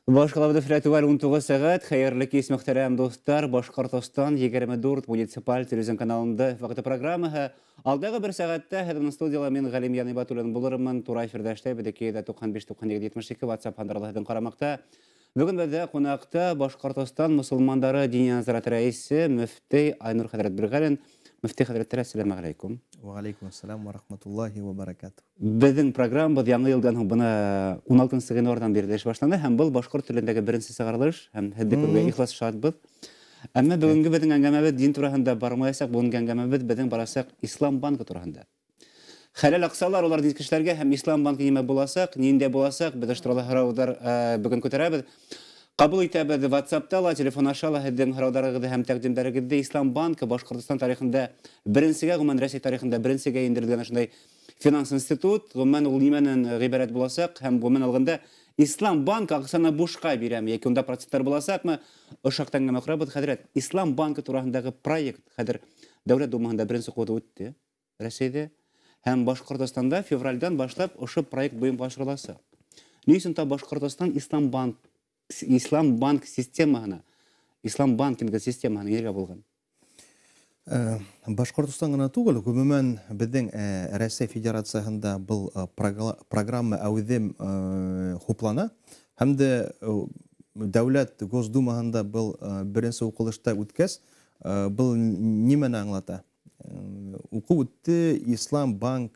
Башҡалабыҙ Өфөлә төгәл 19 сәғәт. Хәйерле кис, мөхтәрәм дуҫтар. Башҡортостан 24 муниципаль телевизион каналында Ваҡыты программаһы. Алдағы бер сәғәттә һеҙҙең студияла мин Ғәлим Янибатуллин булырмын. Тура эфирҙа эшләйбеҙ. 295 97 72 WhatsApp һандарҙы һеҙҙең ҡарамаҡта. Бөгөн беҙҙә ҡунаҡта Башҡортостан мосолмандары Диния назараты рәйесе мөфтөй Айнур хәҙрәт Бирғәлин. Мөфтөй хәҙрәттәр, әссәләмү ғәләйкүм. Ва алейкум ассалам ва рахматуллахи ва баракатух. Беҙҙең программабыҙ яңы йылдан һуң бына 16 ғинуарҙан бирле эш башланы, һәм был башҡорт телендәге беренсе сығарылыш, һәм һеҙҙе күргә ихлас шатбыҙ. Әммә бөгөнгө беҙҙең әңгәмәбеҙ дин тураһында бармаясаҡ, бөгөнгө әңгәмәбеҙ беҙҙең барасаҡ Ислам банкы тураһында. Хәләл аҡсалар улар дин кешеләргә һәм Ислам банкы нимә буласаҡ, ниндәй буласаҡ, беҙ ошо турала һорауҙар бөгөн күтәрәбеҙ. Ҡабул итәбеҙ WhatsApp-та ла, телефон аша ла һеҙҙең һорауҙарығыҙҙы һәм тәҡдимдәрегеҙҙе. Ислам банкы Башҡортостан тарихында беренсегә, ғөмүмән Рәсәй тарихында беренсегә индерелгән ошондай финанс институт. Ғөмүмән ул нимәнән ғибәрәт буласаҡ һәм ғөмүмән алғанда Ислам банкы аҡсаны бушҡа бирәме йәки унда проценттар буласаҡмы? Ошо хаҡта әңгәмә ҡорабыҙ. Хәҙрәт, Ислам банкы тураһындағы проект хәҙер Дәүләт Думаһында беренсе уҡыуҙа үтте Рәсәйҙә һәм Башҡортостанда февралдән башлап ошо проект буйынса башҡарыласаҡ. Ни өсөн та Башҡортостан Ислам банк системаһына, Ислам банкинг системаһына инергә булған? Башҡортостан ғына түгел, ғөмүмән беҙҙең Рәсәй Федерацияһында был программа әүҙем хуплана һәм дә Дәүләт Госдумаһында был беренсе уҡылышта үткәс, был нимәне аңлата? Уҡыу үтте, Ислам банк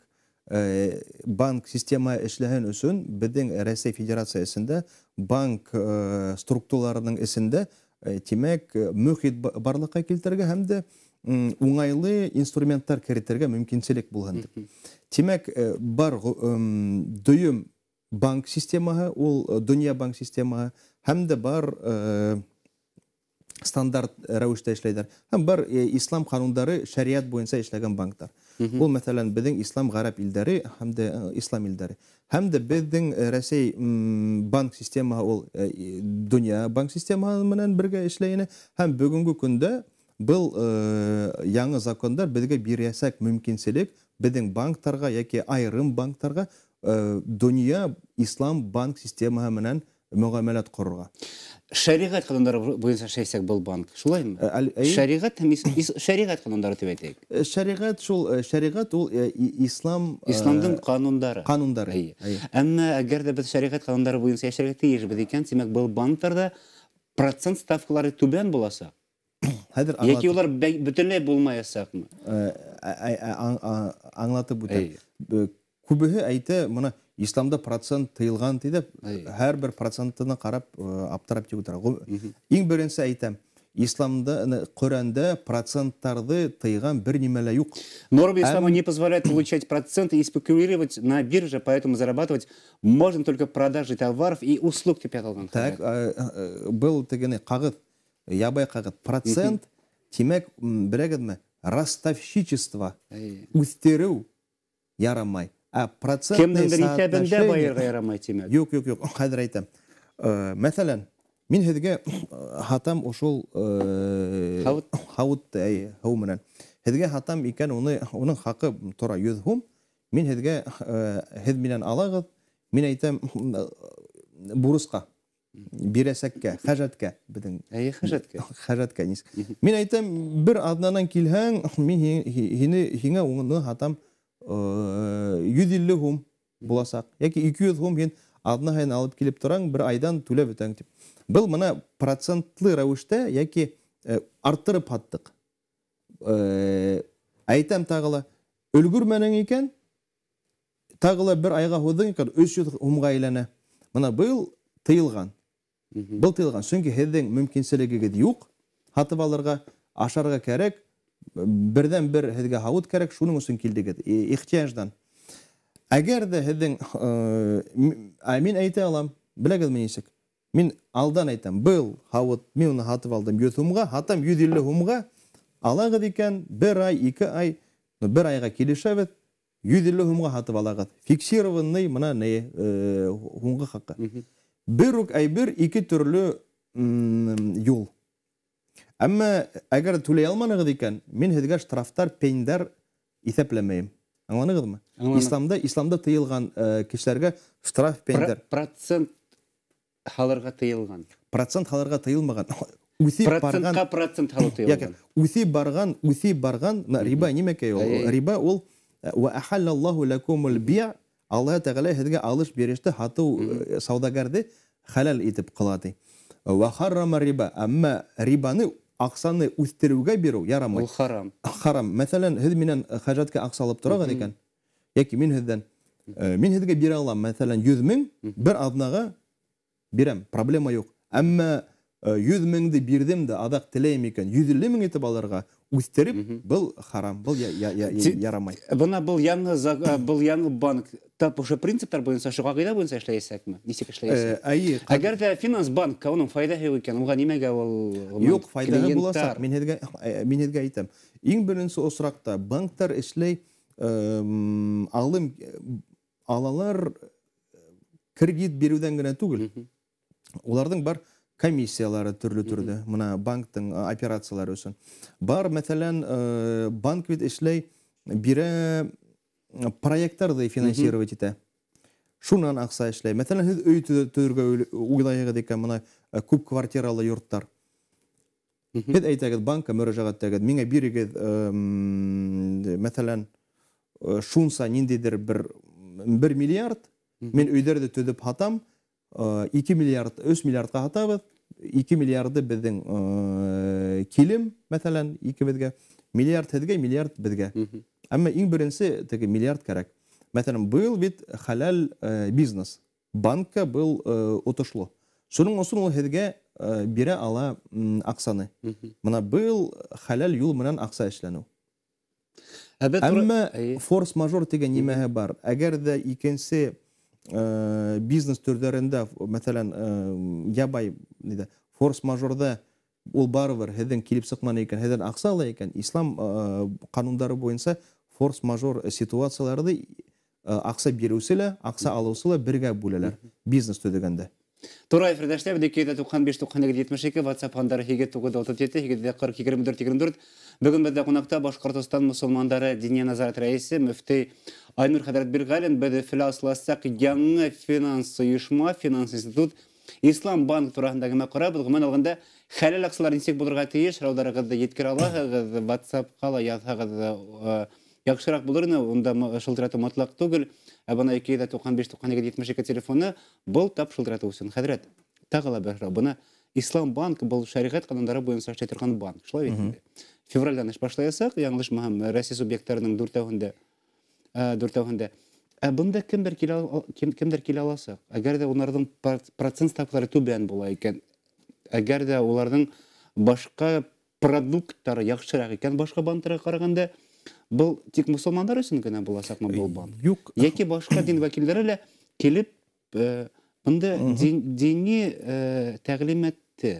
система эшләһен өсөн беҙҙең Рәсәй Федерацияһы эсендә банк структураларының эсендә, тимәк, мөхит барлыҡҡа килтерергә һәм дә уңайлы инструменттар керетергә мөмкинселек булһын тип. Тимәк, бар дөйөм банк системаһы, ул донъя банк системаһы, һәм дә бар стандарт рәүештә эшләйҙәр. Һәм бар ислам ҡанундары шәриәт буйынса эшләгән банктар. Ул, мәҫәлән, беҙҙең ислам ғәрәп илдәре һәм дә ислам илдәре. Һәм дә беҙҙең Рәсәй банк системаһы ул донъя банк системаһы менән бергә эшләй ине. Һәм бөгөнгө көндә был яңы закондар беҙгә бирәсәк мөмкинселек беҙҙең банктарға йәки айырым банктарға донъя ислам банк системаһы менән мөғәмәләт ҡорорға. Шәриғәт ҡанундары буйынса эшләйсәк был банк, шулаймы? Шәриғәт һәм шәриғәт ҡанундары тип әйтәйек. Шәриғәт шул, шәриғәт ул ислам, Исламдың ҡанундары. Ҡанундары. Эйе. Эйе. Әммә әгәр ҙә беҙ шәриғәт ҡанундары буйынса йәшәргә тейешбеҙ икән, тимәк, был банктарҙа процент ставкалары түбән буласаҡ. Хәҙер Йәки аңлатып улар бөтөнләй булмаясаҡмы? Аңлатып үтәм. Эйе. Күбеһе әйтә, бына исламда процент тыйылған ти ҙә, Эйе. һәр бер процентына ҡарап, аптырап тип ултыра. Иң беренсе әйтәм, исламда, Ҡөрьәндә проценттарҙы тыйған бер нимә лә юҡ. Нормы ислама не позволяют получать проценты и спекулировать на бирже, поэтому зарабатывать можно только продажей товаров и услуг, тип яҙылған. Так, был тегене ҡағыҙ, ябай ҡағыҙ. Процент, тимәк, беләгеҙме, ростовщичество, Эйе. үҫтереү ярамай. А процентный Кемдеңдер иҫәбендә соотношение байырға ярамай, тимәк. Юҡ, юҡ, юҡ, хәҙер әйтәм. Мәҫәлән, мин һеҙгә һатам ошол Һауыт. һауыт, әй, һыу менән. Һеҙгә һатам икән, уның хаҡы тора 100 һум. Мин һеҙ минән алағыҙ, мин әйтәм, бурысҡа, бирәсәккә, хәжәткә беҙҙең. Әйе, хәжәткә. Хәжәткә, нисек. Мин әйтәм, бер аҙнанан килһәң, мин һиңә уны һатам, йөҙ илле һум буласаҡ. Йәки ике йөҙ һум һин аҙна һайын алып килеп тораң, бер айҙан түләп бөтәң тип. Был бына процентлы рәүештә йәки арттырып һаттыҡ. Әйтәм тағы ла, өлгөрмәнең икән, тағы ла бер айға һуҙҙың икән, өс йөҙ һумға әйләнә. Бына был тыйылған. Был тыйылған. Сөнки һеҙҙең мөмкинселегегеҙ юҡ һатып алырға, ашарға кәрәк, берҙән бер һеҙгә һауыт кәрәк, шуның өсөн килдегеҙ, ихтыяждан. Әгәр ҙә һеҙҙең мин әйтә алам, беләгеҙме нисек? Мин алдан әйтәм, был һауыт, мин уны һатып алдым йөҙ һумға, һатам йөҙ илле һумға, алағыҙ икән, бер ай, ике ай, ну, бер айға килешәбеҙ, йөҙ илле һумға һатып алағыҙ. Фиксированный мына не һумға хаҡы. Бер үк әйбер ике төрлө юл. Әммә әгәр түләй алманығыҙ икән, мин һеҙгә штрафтар, пеньдар иҫәпләмәйем. Аңланығыҙмы? Аңланым. Исламда тыйылған кешеләргә штраф, пеньдар. Процент Һалырға тыйылған. Процент һалырға тыйылмаған. Процентҡа процент һалыу тыйылған. Үҫеп барған, риба нимәкәй ул? Риба ул ва ахаллаллаху лакумул би' Аллаһ Тәғәлә һеҙгә алыш-биреште, һатыу, сауҙагәрҙе хәләл итеп ҡыла ти. Ва харрама риба, әммә рибаны аҡсаны үҫтереүгә биреү ярамай. Ул харам. Харам. Мәҫәлән, һеҙ минән хәжәткә аҡса алып торағыҙ икән, йәки мин һеҙҙән, мин һеҙгә бирә алам, мәҫәлән, 100 мең бер аҙнаға бирәм, проблема юҡ. Әммә 100 меңде бирҙем дә аҙаҡ теләйем икән, 150 мең итеп алырға үҫтереп, был харам, был ярамай. Бына был яңы банк тап ошо принциптар буйынса, ошо ҡағиҙә буйынса эшләйәсәкме? Нисек эшләйәсәк? Әгәр ҙә финанс банкка уның файҙаһы юҡ икән, уға нимәгә ул? Юҡ, файҙаһы буласаҡ. Мин һеҙгә әйтәм. Иң беренсе осраҡта банктар эшләй, алым алалар кредит биреүҙән генә түгел. Уларҙың бар комиссиялары төрлө-төрлө, мына банктың операциялары өсөн. Бар, мәҫәлән, банк бит эшләй, бирә проекттарҙы финансировать итә. Шунан аҡса эшләй. Мәҫәлән, һеҙ өй төҙөргә уйлайһығыҙ икән, мына күп квартиралы йорттар. Һеҙ әйтәгеҙ, банкка мөрәжәғәт итәгеҙ, миңә бирегеҙ, мәҫәлән, шунса ниндәйҙер бер миллиард, мин өйҙәрҙе төҙөп һатам, 2 миллиард, 3 миллиардҡа һатабыҙ, 2 миллиарды беҙҙең килем, мәҫәлән, икебеҙгә, миллиард һеҙгә, миллиард беҙгә. Әммә иң беренсе теге миллиард кәрәк. Мәҫәлән, был бит хәләл бизнес. Банкка был отошло. Шуның өсөн ул һеҙгә бирә ала аҡсаны. Мына был хәләл юл менән аҡса эшләнеү. Әммә форс-мажор тигән нимәһе бар. Әгәр ҙә икенсе бизнес төрҙәрендә, мәҫәлән, ябай форс-мажорҙа ул барыбер һеҙҙең килеп сыҡманы икән, һеҙҙән аҡса ала икән, ислам ҡанундары буйынса форс-мажор ситуацияларҙы аҡса биреүсе лә, аҡса алыусы ла бергә бүләләр бизнес төҙөгәндә. Тура эфирҙә эшләйбеҙ. 295 92 72, WhatsApp һандары 8 9 37 8 40 24 24. Бөгөн беҙҙә ҡунаҡта Башҡортостан мосолмандары Диния назарат рәйесе мөфти Айнур хәҙрәт Бирғәлин. Беҙ Өфөлә асыласаҡ яңы финанс ойошма, финанс институт Ислам банк тураһында әңгәмә ҡорабыҙ. Ғөмүмән алғанда, хәләл аҡсалар нисек булырға тейеш? Һорауҙарығыҙҙы еткерә алаһығыҙ, WhatsApp-ҡа ла яҙһағыҙ, яҡшыраҡ булыр ине, унда шылтыратыу мотлаҡ түгел. Ә бына 295 92 72 телефоны был тап шылтыратыу өсөн. Хәҙрәт, тағы ла бер һорау. Бына Ислам банк был шәриғәт ҡанундары буйынса эшләй торған банк, шулай бит инде. Февралдән эш башлаясаҡ, яңылышмаһам, Рәсәй субъекттарының дүртәүһендә. Ә бында кемдер килә аласаҡ? Әгәр ҙә уларҙың процент ставкалары түбән була икән, әгәр ҙә уларҙың башҡа продукттары яҡшыраҡ икән башҡа банктарға ҡарағанда, был тик мосолмандар өсөн генә буласаҡмы был банк? Юҡ. Йәки башҡа дин вәкилдәре лә килеп, бында дини тәғлимәтте,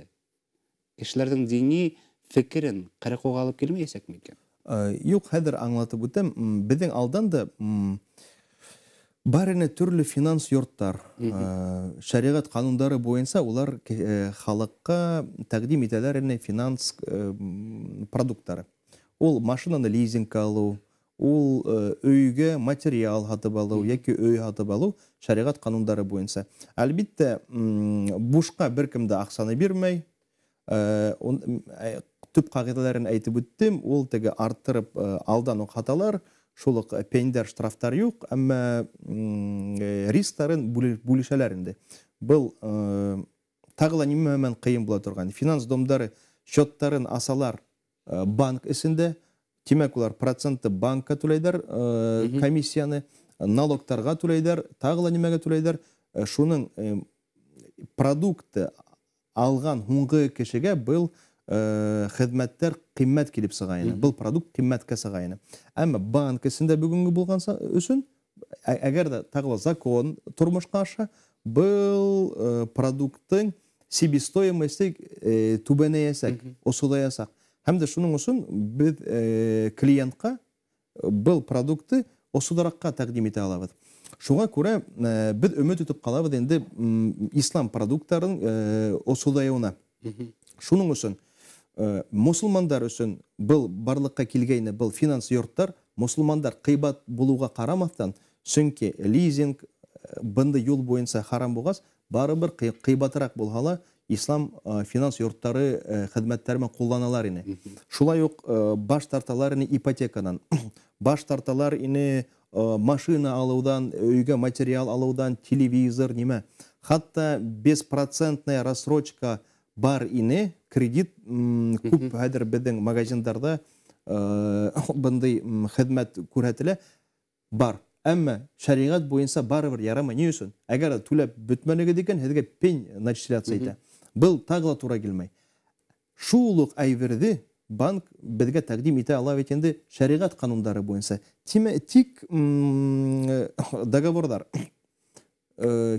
кешеләрҙең дини фекерен ҡарауға алып килмәйәсәкме икән? Юҡ, хәҙер аңлатып үтәм. Беҙҙең алдан да, бар ине төрлө финанс йорттар. Шәриғәт ҡанундары буйынса улар халыҡҡа тәҡдим итәләр ине финанс продукттары. Ул машинаны лизингка алыу, ул өйгә материал һатып алыу, йәки өй һатып алыу шәриғәт ҡанундары буйынса. Әлбиттә, бушҡа бер кем дә аҡсаны бирмәй. Төп ҡағиҙәләрен әйтеп үттем, ул теге арттырып, алдан уҡ һаталар, шул уҡ пендер штрафтар юҡ, әммә рисктарын бүлешәләр инде. Был тағы ла нимә менән ҡыйын була торған? Финанс домдары счеттарын асалар банк эсендә, тимәк улар процентты банкка түләйҙәр, комиссияны, налогтарға түләйҙәр, тағы ла нимәгә түләйҙәр. Шуның продукты алған һуңғы кешегә был хеҙмәттәр ҡиммәт килеп сыға ине. Был продукт ҡиммәткә сыға ине. Әммә банк эсендә бөгөнгө булған өсөн, әгәр ҙә тағы ла закон тормошҡа аша, был продукттың себестоимости түбәнәйәсәк, осолаясаҡ. Һәм дә шуның өсөн беҙ клиентҡа был продукты осолараҡҡа тәҡдим итә алабыҙ. Шуға күрә беҙ өмөт итеп ҡалабыҙ инде, ислам продукттарын осолайыуына. Шуның өсөн мосолмандар өсөн был барлыҡҡа килгәйне был финанс йорттар мосолмандар ҡыйбат булыуға ҡарамаҫтан, сөнки лизинг бындай юл буйынса харам булғас, Барыбер ҡыйбатыраҡ булһа ла, ислам финанс йорттары хеҙмәттәре менән ҡулланалар ине. Шулай уҡ баш тарталар ине ипотеканан, баш тарталар ине машина алыуҙан, өйгә материал алыуҙан, телевизор, нимә. Хатта беспроцентная рассрочка бар ине, кредит күп хәҙер беҙҙең магазиндарҙа бындай хеҙмәт күрһәтелә, бар. Әммә шәриғәт буйынса барыбер ярамай. Ни өсөн? Әгәр түләп бөтмәнегеҙ икән, һеҙгә пень начисляться итә. Был тағы ла тура килмәй. Шул уҡ әйберҙе банк беҙгә тәҡдим итә ала бит инде шәриғәт ҡанундары буйынса. Тик договорҙар,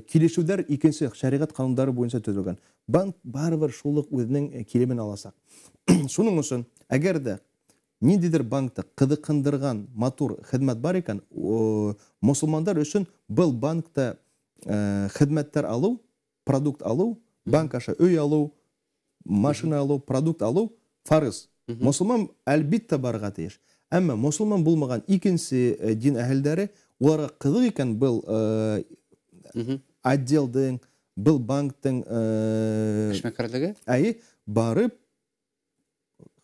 килешеүҙәр икенсе шәриғәт ҡанундары буйынса төҙөлгән. Банк барыбер шул уҡ үҙенең килемен аласаҡ. Шуның өсөн, әгәр ҙә ниндәйҙер банкта ҡыҙыҡһындырған матур хеҙмәт бар икән, мосолмандар өсөн был банкта хеҙмәттәр алыу, продукт алыу, банк аша өй алыу, машина алыу, продукт алыу фарыз. Мосолман әлбиттә барырға тейеш. Әммә мосолман булмаған икенсе дин әһелдәре уларға ҡыҙыҡ икән был отделдың, был банктың эшмәкәрлеге, әйе, барып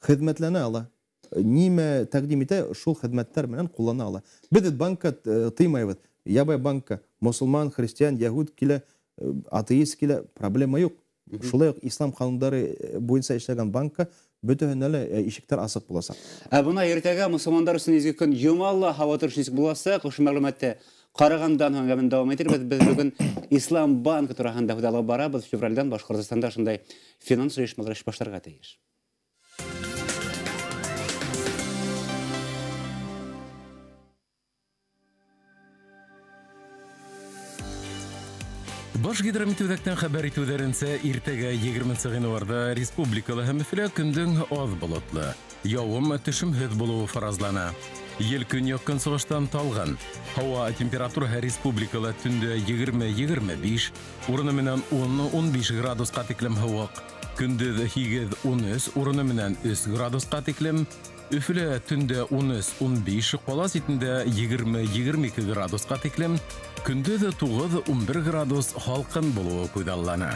хеҙмәтләнә ала. Нимә тәҡдим итә, шул хеҙмәттәр менән ҡуллана ала. Беҙ банкка тыймайбыҙ. Ябай банкка мосолман, христиан, яһүд килә, атеист килә, проблема юҡ. Шулай уҡ ислам ҡанундары буйынса эшләгән банкка бөтәһенә лә ишектәр асыҡ буласаҡ. Ә бына иртәгә мосолмандар өсөн изге көн йома ла, һауа торошо нисек буласаҡ, ошо мәғлүмәтте ҡарағандан һуң әңгәмәне дауам итербеҙ. Беҙ бөгөн Ислам банкы тураһында һүҙ алып барабыҙ. Февралдән Башҡортостанда шундай финанс ойошмалары эш башларға тейеш. Баш гидрометеүҙәктән хәбәр итеүҙәренсә, иртәгә 20 ғинуарҙа республикала һәм Өфөлә көндөң аҙ болотло, яуым төшөмһөҙ булыуы фаразлана. Ел көньяҡ көнсығыштан талғын. Һауа температураһы республикала төндә 20-25, урыны менән 10-15 градусҡа тиклем һыуыҡ. Көндөҙ 8-13, урыны менән 3 градусҡа тиклем. Өфөлә төндә 13-15, ҡала ситендә 20-22 градусҡа тиклем. Көндөҙ 9-11 градус һалҡын булыуы күҙаллана.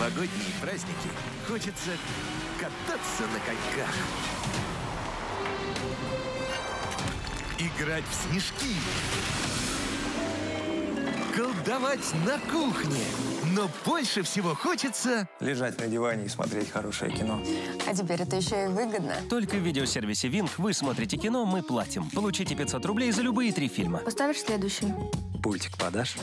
Новогодние праздники хочется кататься на коньках, играть в снежки, колдовать на кухне. Но больше всего хочется лежать на диване и смотреть хорошее кино. А теперь это еще и выгодно. Только в видеосервисе Wink вы смотрите кино, мы платим. Получите 500 рублей за любые 3 фильма. Поставишь следующий? Пультик подашь?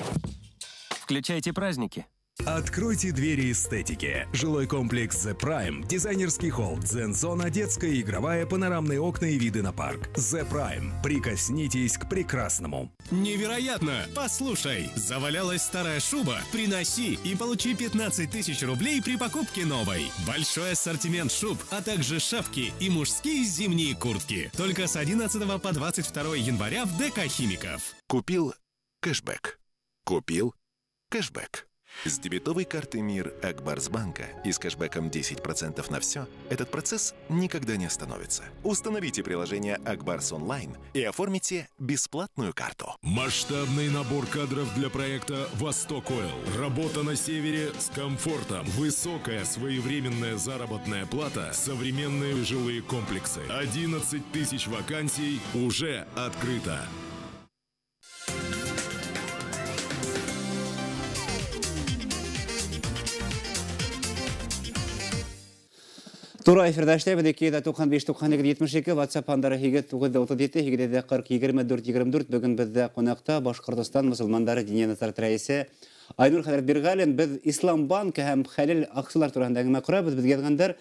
Включайте праздники. Откройте двери эстетики. Жилой комплекс The Prime, дизайнерский холл, дзен-зона, детская, игровая, панорамные окна и виды на парк. The Prime. Прикоснитесь к прекрасному. Невероятно! Послушай, завалялась старая шуба? Приноси и получи 15 тысяч рублей при покупке новой. Большой ассортимент шуб, а также шапки и мужские зимние куртки. Только с 11 по 22 января в ДК «Химиков». Купил кэшбэк. Купил кэшбэк. С дебетовой карты МИР Акбарсбанка и с кэшбэком 10% на все этот процесс никогда не остановится. Установите приложение Акбарс Онлайн и оформите бесплатную карту. Масштабный набор кадров для проекта «Восток Ойл». Работа на севере с комфортом. Высокая своевременная заработная плата. Современные жилые комплексы. 11 тысяч вакансий уже открыто. Тура эфирҙә эшләйбеҙ. 295 92 72, WhatsApp һандары 8 937 840 24 24. Бөгөн беҙҙә ҡунаҡта Башҡортостан мосолмандары диния назараты рәйесе Айнур хәҙрәт Бирғәлин. Беҙ Ислам банкы һәм хәләл аҡсалар тураһында әңгәмә ҡорабыҙ. Беҙгә яҙғандар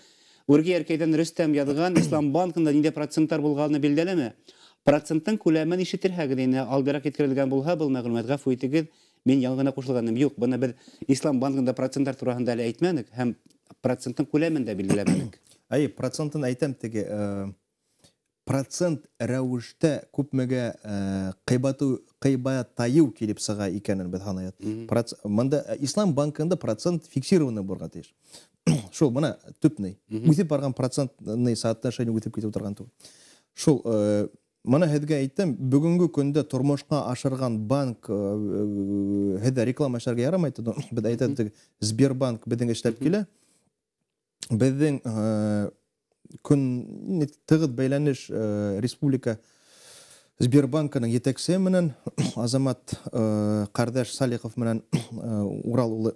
Үрге Яркәйҙән Рөстәм яҙған: Ислам банкында ниндәй проценттар булғаны билдәлеме? Проценттың күләмен ишетерһәгеҙ ине, алдараҡ еткерелгән булһа, был мәғлүмәт, ғәфү итегеҙ, мин яңы ғына ҡушылғаным юҡ. Бына беҙ Ислам банкында проценттар тураһында әле әйтмәнек һәм проценттың күләмен дә билдәләмәнек. Әй, процентын әйтәм, теге процент рәүештә күпмегә ҡыйбатайыу килеп сыға икәнен беҙ һанайыҡ. Мында Ислам банкында процент фиксированный булырға тейеш. Шул бына төпней. Үҫеп барған процентный соотношение үҫеп китеп торған түгел. Шул мына һеҙгә әйтәм, бөгөнгө көндә тормошҡа ашырған банк, һеҙҙә реклама эшләргә ярамай, беҙ әйтәбеҙ, Сбербанк беҙҙең эшләп килә. Беҙҙең көн тығыҙ бәйләнеш республика Сбербанкының етәксе менән Азамат ҡәрҙәш Салихов менән Урал улы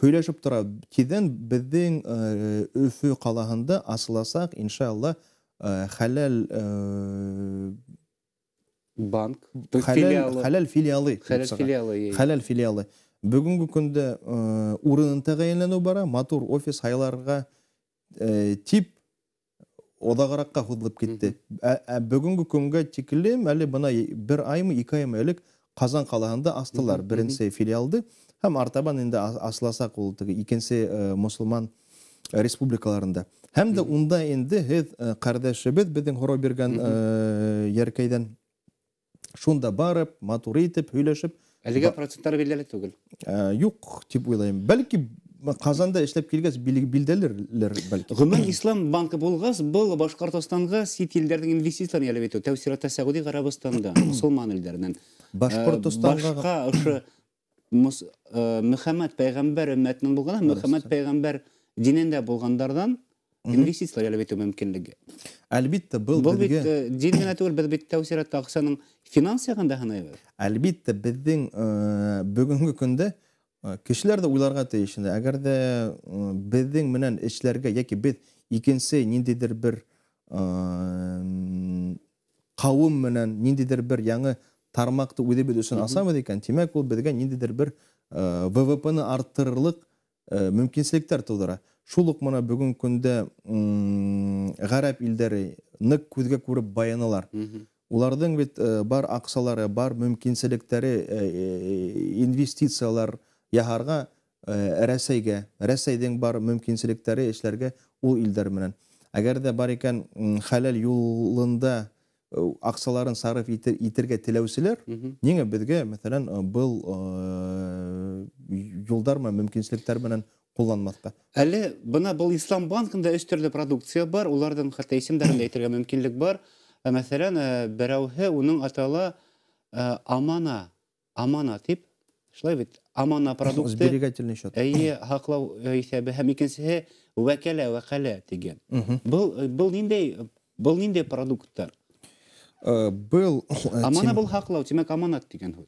һөйләшеп тора. Тиҙҙән беҙҙең Өфө ҡалаһында асыласаҡ, иншалла, хәләл банк, хәләл филиалы, хәләл филиалы. Бөгөнгө көндә урынын тәғәйенләнеү бара, матур офис һайларға тип оҙағыраҡҡа һуҙылып китте. Бөгөнгө көнгә тиклем әле бына бер аймы, ике аймы элек Ҡазан ҡалаһында астылар беренсе филиалды, һәм артабан инде асыласаҡ ул теге икенсе мосолман республикаларында. Һәм дә унда инде һеҙ ҡәрҙәшебеҙ беҙҙең һорау биргән Йәркәйҙән шунда барып, матур итеп һөйләшеп. Әлегә проценттар билдәле түгел? Юҡ, тип уйлайым. Бәлки Ҡазанда эшләп килгәс билдәлерлер бәлки. Ғөмүмән, Ислам банкы булғас, был Башҡортостанға сит илдәрҙең инвестицияларын йәлеп итеү, тәү сиратта Сәғүди Ғәрәбстандан, мосолман илдәренән. Башҡортостанға башҡа ошо Мөхәммәт пәйғәмбәр өммәтенән булған, Мөхәммәт пәйғәмбәр динендә булғандарҙан инвестициялар йәлеп итеү мөмкинлеге. Әлбиттә, был бит дин генә түгел, беҙ бит тәү сиратта аҡсаның финанс яғын да һанайбыҙ. Әлбиттә, беҙҙең бөгөнгө көндә кешеләр ҙә уйларға тейеш инде. Әгәр ҙә беҙҙең менән эшләргә йәки беҙ икенсе ниндәйҙер бер ҡауым менән ниндәйҙер бер яңы тармаҡты үҙебеҙ өсөн асабыҙ икән, тимәк, ул беҙгә ниндәйҙер бер ВВП-ны арттырырлыҡ мөмкинселектәр тыуҙыра. Шул уҡ мына бөгөн көндә ғәрәп илдәре ныҡ күҙгә күреп байынылар. Уларҙың бит бар аҡсалары, бар мөмкинселектәре инвестициялар яһарға Рәсәйгә, Рәсәйҙең бар мөмкинселектәре эшләргә ул илдәр менән. Әгәр ҙә бар икән хәләл юлында аҡсаларын сарыф итергә теләүселәр, ниңә беҙгә, мәҫәлән, был юлдар менән, мөмкинселектәр менән ҡулланмаҫҡа? Әле бына был Ислам банкында өс төрлө продукция бар, уларҙың хатта исемдәрен дә әйтергә мөмкинлек бар. Мәҫәлән, берәүһе уның атала амана, амана тип, шулай бит, амана продукты. Сберегательный счет. Әйе, һаҡлау иҫәбе, һәм икенсеһе вәкәлә, вәҡәлә тигән. Был ниндәй продукттар? Был амана был һаҡлау, тимәк, аманат тигән һүҙ.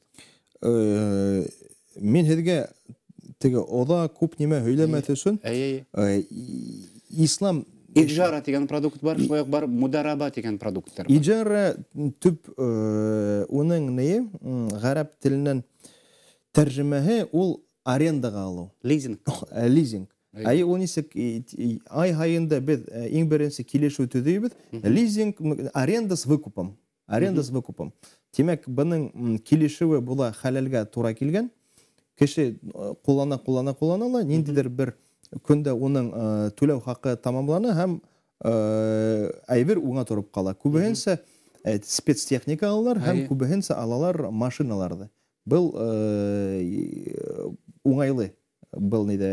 Мин һеҙгә теге оҙа күп нимә һөйләмәҫ өсөн, ислам Иджара тигән продукт бар, шулай уҡ бар мудараба тигән продукттар бар. Иджара төп уның нейе, ғәрәп теленән тәржемәһе ул арендаға алыу. Лизинг. Лизинг. Ай, ул нисек, ай һайында беҙ иң беренсе килешеү төҙөйбөҙ. Лизинг, аренда с выкупом. Аренда с выкупом. Тимәк, бының килешеүе була хәләлгә тура килгән. Кеше ҡуллана, ҡуллана, ҡуллана ла, ниндәйҙер бер көндә уның түләү хаҡы тамамлана һәм әйбер уңа тороп ҡала. Күбеһенсә спецтехника алалар һәм күбеһенсә алалар машиналарҙы. Был уңайлы был ниҙә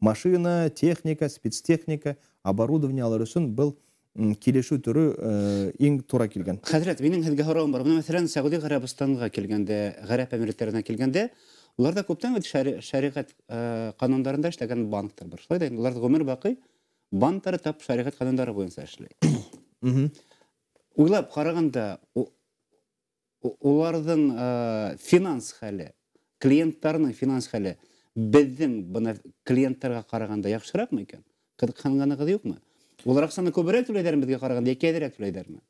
машина, техника, спецтехника, оборудование алыр өсөн был килешеү төрө иң тура килгән. Хәҙрәт, минең һеҙгә һорауым бар. Бына, мәҫәлән, Сәғүди Ғәрәбстанға килгәндә, Ғәрәп Әмирлектәренә килгәндә, уларҙа күптән бит шәриғәт ҡанундарында эшләгән банктар бар. Шулай да инде, улар ғүмер баҡый банктары тап шәриғәт ҡанундары буйынса эшләй. Уйлап ҡарағанда, уларҙың финанс хәле, клиенттарының финанс хәле беҙҙең бына клиенттарға ҡарағанда яҡшыраҡмы икән? Ҡыҙыҡһынғанығыҙ юҡмы? Улар аҡсаны күберәк түләйҙәрме беҙгә ҡарағанда, йәки әҙерәк түләйҙәрме?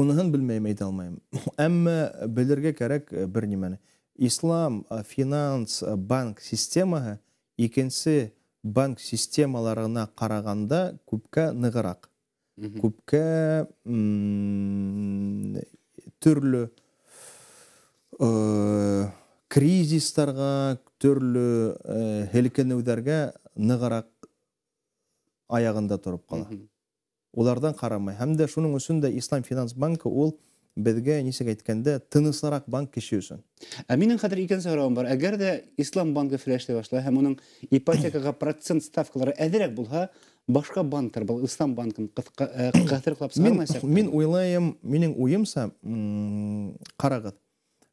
Уныһын белмәйем, әйтә алмайым. Әммә белергә кәрәк бер нимәне. Ислам финанс банк системаһы икенсе банк системаларына ҡарағанда күпкә нығыраҡ, күпкә төрлө кризистарға, төрлө һелкенеүҙәргә нығыраҡ аяғында тороп ҡала. Уларҙан ҡарамай. Һәм дә шуның өсөн дә Ислам финанс банкы ул беҙгә, нисек әйткәндә, тыныслыраҡ банк кеше өсөн. Ә минең хәҙер икенсе һорауым бар. Әгәр ҙә Ислам банкы эшләй башлай һәм уның ипотекаға процент ставкалары әҙерәк булһа, башҡа банктар был Ислам банкын ҡыҫырыҡлап сығармаясаҡ. Мин уйлайым, минең уйымса, ҡарағыҙ,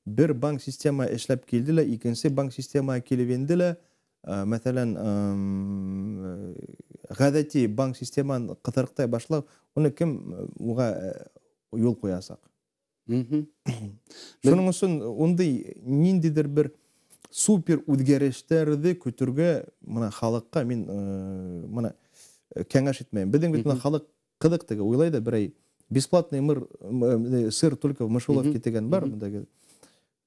бер банк система эшләп килде лә, икенсе банк система килеп инде лә, мәҫәлән, ғәҙәти банк системаны ҡыҫырыҡтай башлау, уны кем уға юл ҡуясаҡ? Шуның өсөн ундай ниндәйҙер бер супер үҙгәрештәрҙе көтөргә мына халыҡҡа мин мына кәңәш итмәйем. Беҙҙең бит мына халыҡ ҡыҙыҡ теге уйлай ҙа, берәй бесплатный мыр сыр только в мышеловке тигән бар мында.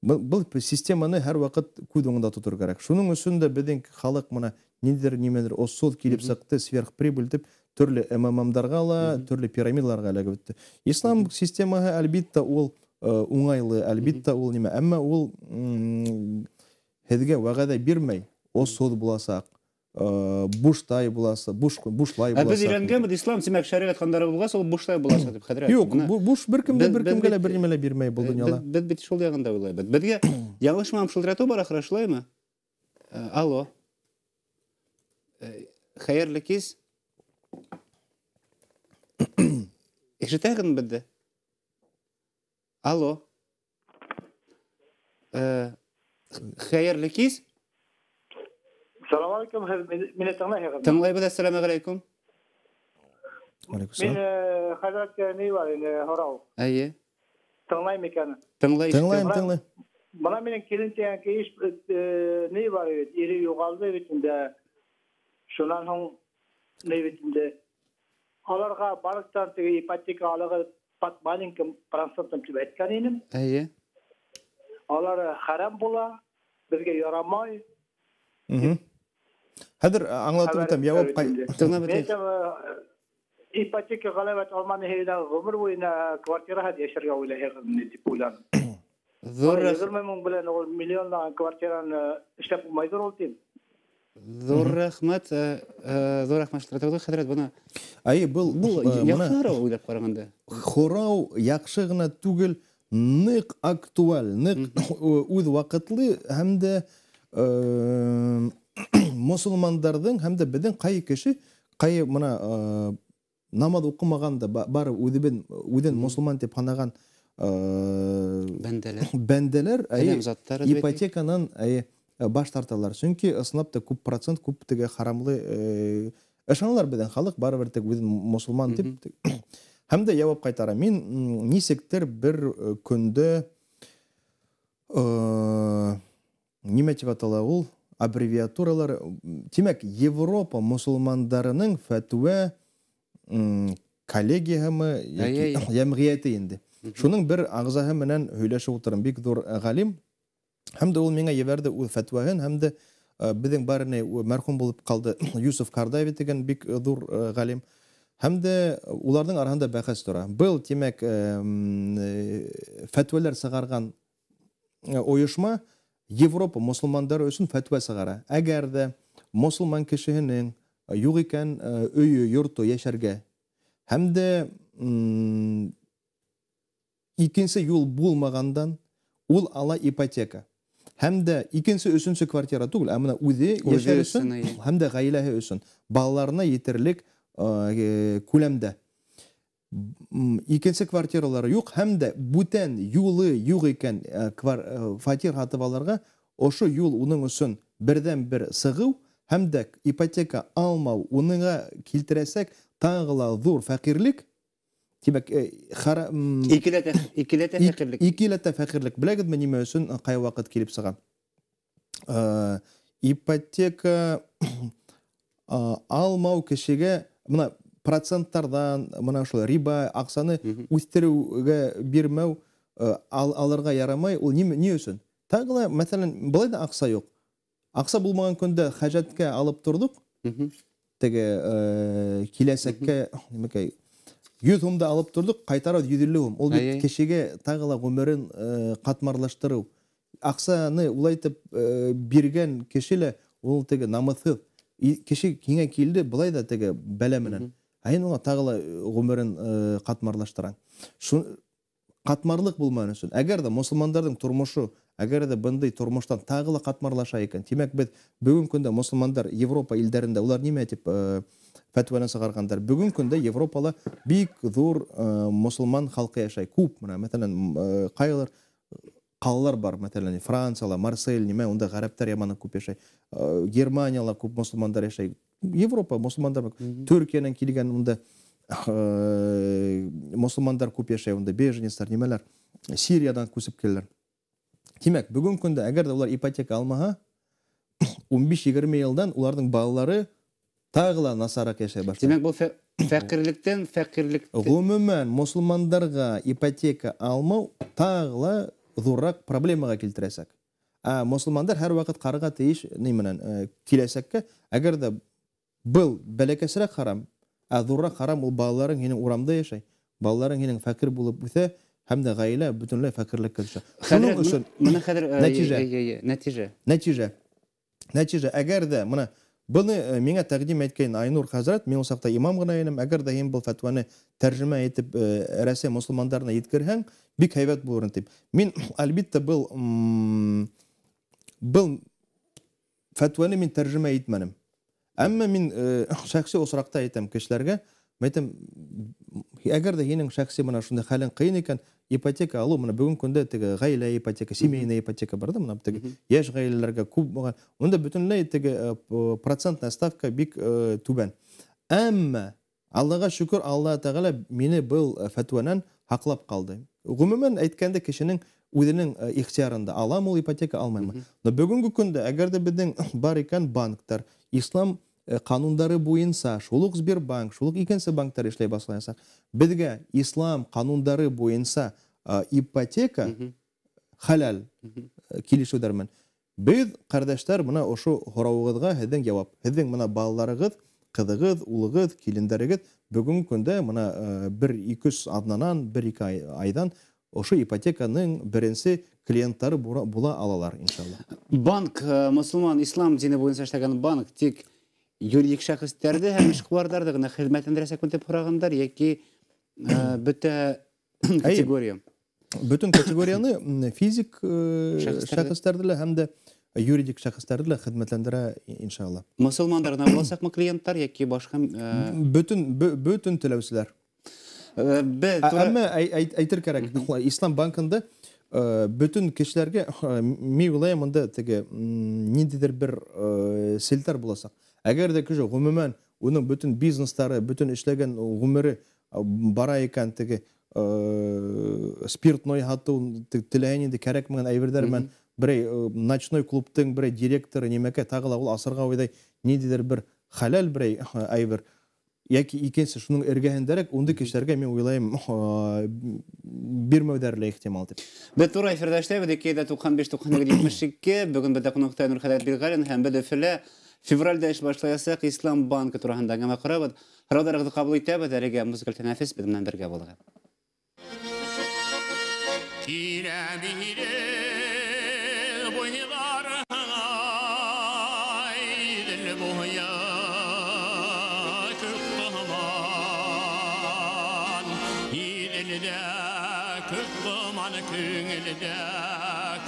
Был системаны һәр ваҡыт күҙ уңында тотор кәрәк. Шуның өсөн дә беҙҙең халыҡ мына ниндәйҙер нимәлер осол килеп сыҡты, сверхприбыль тип төрлө МММдарға ла, төрлө пирамидаларға эләгеп бөттө. Ислам системаһы әлбиттә ул уңайлы, әлбиттә ул нимә, әммә ул һеҙгә вәғәҙә бирмәй, осол буласаҡ, бушлай буласаҡ, бушлай буласаҡ. Ә беҙ өйрәнгәнбеҙ, ислам тимәк шәриғәт ҡанундары булғас, ул бушлай буласаҡ тип, хәҙрәт. Юҡ, буш бер кемгә, бер кемгә лә бер нимә лә бирмәй был донъяла. Беҙ бит шул яғында уйлайбыҙ. Беҙгә яңылышмам шылтыратыу бар ахыры, шулаймы? Алло. Хәйерле кис. Ишетәһегеҙме беҙҙе? Алло. Хәйерле кис. Салам алейкум, мине тыңлайһығыҙмы? Тыңлайбыҙ, әссәләмү алейкум. Мин хәҙрәткә ни бар инде һорау. Эйе. Тыңлайым икән. Тыңлай. Тыңлайым, тыңлай. Бына минең килен тигән кеш ни бар бит, ире юғалды бит инде. Шунан һуң ни бит инде. Аларға банктан теге ипотека алығы под маленьким процентом тип әйткән инем. Эйе. Алар харам була, беҙгә ярамай. Хәҙер аңлатып үтәм, яуап тыңлап үтәйек. Ипотека ғәләбәт алманы һәйҙә ғүмер буйына квартираһыҙ йәшәргә уйлайһығыҙ тип уйланым. Ҙур 20 мең белән ул миллионлаған квартираны эшләп булмайҙыр ул тим. Ҙур рәхмәт, ҙур рәхмәт шылтыратыуҙы, хәҙрәт, бына. Ай, был яҡшы һорау уйлап ҡарағанда. Һорау яҡшы ғына түгел, ныҡ актуаль, ныҡ үҙ ваҡытлы һәм дә мосолмандарҙың һәм дә беҙҙең ҡай кеше, ҡай мына намаҙ уҡымаған да бары үҙен мосолман тип һанаған бәндәләр ипотеканан баш тарталар. Сөнки ысынлап та күп процент, күп теге харамлы ышаналар беҙҙең халыҡ, барыбер тик үҙен мосолман тип. Һәм дә яуап ҡайтара. Мин нисектер бер көндә нимә тип атала ул? Аббревиатуралар. Тимәк, Европа мосолмандарының фәтүә коллегияһымы, йәмғиәте инде. Шуның бер ағзаһы менән һөйләшеп ултырам, бик ҙур ғалим. Һәм дә ул миңа ебәрҙе ул фәтүәһен, һәм дә беҙҙең барыны мәрхүм булып ҡалды Юсуф Кардави тигән бик ҙур ғалим. Һәм дә уларҙың араһында бәхәс тора. Был, тимәк, фәтүәләр сығарған ойошма Европа мосолмандары өсөн фәтүә сығара. Әгәр ҙә мосолман кешеһенең юҡ икән өйө, йорто йәшәргә, һәм дә икенсе юл булмағандан ул ала ипотека. Һәм дә икенсе, өсөнсө квартира түгел, ә мына үҙе йәшәр өсөн, һәм дә ғаиләһе өсөн, балаларына етерлек күләмдә. Икенсе квартиралары юҡ, һәм дә бүтән юлы юҡ икән фатир һатып алырға, ошо юл уның өсөн берҙән-бер сығыу, һәм дә ипотека алмау уныңа килтерәсәк тағы ла ҙур фәҡирлек. Тимәк, икеләтә фәҡирлек. Икеләтә фәҡирлек. Беләгеҙме нимә өсөн ҡай ваҡыт килеп сыға? Ипотека алмау кешегә мына проценттарҙан, мына шул риба аҡсаны үҫтереүгә бирмәү алырға ярамай. Ул ни өсөн? Тағы ла, мәҫәлән, былай да аҡса юҡ. Аҡса булмаған көндә хәжәткә алып торҙоҡ. Теге киләсәккә, нимәкәй, 100 һумды алып торҙоҡ, ҡайтарабыҙ 150 һум. Ул бит кешегә тағы ла ғүмерен ҡатмарлаштырыу. Аҡсаны улай итеп биргән кеше лә ул теге намыҫһыҙ. Кеше һиңә килде, былай да теге бәлә менән. Ә һин уға тағы ла ғүмерен ҡатмарлаштыраң. Ҡатмарлыҡ булмаһын өсөн. Әгәр ҙә мосолмандарҙың тормошо, әгәр ҙә бындай тормоштан тағы ла ҡатмарлаша икән, тимәк, беҙ бөгөн көндә мосолмандар Европа илдәрендә улар нимә тип фәтүәне сығарғандар. Бөгөн көндә Европала бик ҙур мосолман халҡы йәшәй. Күп, мына, мәҫәлән, ҡайһылар ҡалалар бар, мәҫәлән, Францияла, Марсель, нимә, унда ғәрәптәр яманы күп йәшәй. Германияла күп мосолмандар йәшәй. Европа мосолмандар бар. Төркиәнән килгән унда мосолмандар күп йәшәй, унда беженецтар, нимәләр, Сириядан күсеп киләләр. Тимәк, бөгөн көндә әгәр ҙә улар ипотека алмаһа, 15-20 йылдан уларҙың балалары тағы ла насараҡ йәшәй башлай. Тимәк, был фәҡирлектән фәҡирлек. Ғөмүмән, мосолмандарға ипотека алмау тағы ла ҙурыраҡ проблемаға килтерәсәк. Ә мосолмандар һәр ваҡыт ҡарарға тейеш ни менән киләсәккә, әгәр ҙә был бәләкәсерәк харам, ә ҙурыраҡ харам ул балаларың һинең урамда йәшәй, балаларың һинең фәҡир булып үҫә, һәм дә ғаилә бөтөнләй фәҡирлеккә төшә. Шуның өсөн нәтижә. Нәтижә. Нәтижә. Нәтижә. Әгәр ҙә мына быны миңә тәҡдим иткән Айнур хәҙрәт, мин ул саҡта имам ғына инем, әгәр ҙә һин был фәтүәне тәржемә итеп Рәсәй мосолмандарына еткерһәң, бик һәйбәт булыр тип. Мин әлбиттә был фәтүәне мин тәржемә итмәнем. Әммә мин шәхси осраҡта әйтәм кешеләргә, әйтәм, әгәр ҙә һинең шәхси мына шундай хәлең ҡыйын икән, ипотека алыу, мына бөгөн көндә теге ғаилә ипотека, семейная ипотека бар да, мына теге йәш ғаиләләргә күп булған, унда бөтөнләй теге процентная ставка бик түбән. Әммә Аллаға шөкөр, Алла Тәғәлә мине был фәтүәнән һаҡлап ҡалды. Ғөмүмән әйткәндә, кешенең үҙенең ихтиярында алам ул ипотека, алмаймы. Но бөгөнгө көндә әгәр ҙә беҙҙең бар икән банктар, ислам ҡанундары буйынса, шул уҡ Сбербанк, шул уҡ икенсе банктар эшләй башлаясаҡ. Беҙгә ислам ҡанундары буйынса ипотека хәләл килешеүҙәр менән. Беҙ, ҡәрҙәштәр, мына ошо һорауығыҙға һеҙҙең яуап. Һеҙҙең мына балаларығыҙ, ҡыҙығыҙ, улығыҙ, килендәрегеҙ бөгөнгө көндә мына бер-ике өс аҙнанан, бер-ике айҙан ошо ипотеканың беренсе клиенттары була алалар, иншалла. Банк, мосолман ислам дине буйынса эшләгән банк тик юридик шәхестәрҙе һәм эшҡыуарҙарҙы ғына хеҙмәтләндерәсәк тип һорағандар, йәки бөтә категория? Бөтөн категорияны физик шәхестәрҙе лә һәм дә юридик шәхестәрҙе лә хеҙмәтләндерә, иншалла. Мосолмандар ғына буласаҡмы клиенттар йәки башҡа? Бөтөн теләүселәр. Әммә әйтер кәрәк, Ислам банкында бөтөн кешеләргә, мин уйлайым, унда теге ниндәйҙер бер селтәр буласаҡ. Әгәр ҙә кеше ғөмүмән уның бөтөн бизнестары, бөтөн эшләгән ғүмере бара икән, теге спиртной һатыу, теләһә ниндәй кәрәкмәгән әйберҙәр менән берәй ночной клубтың берәй директоры нимәкәй, тағы ла ул асырға уйлай ниндәйҙер бер хәләл берәй әйбер, йәки икенсе шуның эргәһендәрәк, ундай кешеләргә мин уйлайым бирмәүҙәре лә ихтимал тип. Беҙ тура эфирҙа эшләйбеҙ, 295 92 72. Бөгөн беҙҙә ҡунаҡта Айнур хәҙрәт Билғәлин һәм беҙ Өфөлә февралдә эш башлаясаҡ Ислам банкы тураһында әңгәмә ҡорабыҙ. Һорауҙарығыҙҙы ҡабул итәбеҙ, әлегә музыкаль тәнәфес, беҙ менән бергә булығыҙ.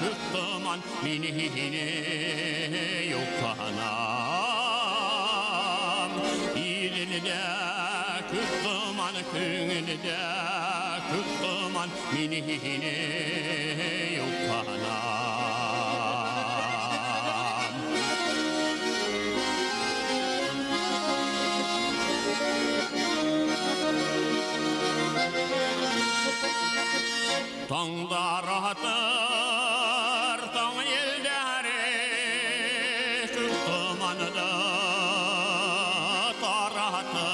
Күк томан мин һине юҡланам. Иҙелдә күк томан, күңелдә күк томан мин һине юҡланам. Таңдар атыр, таң елдәре күк томанды таратыр.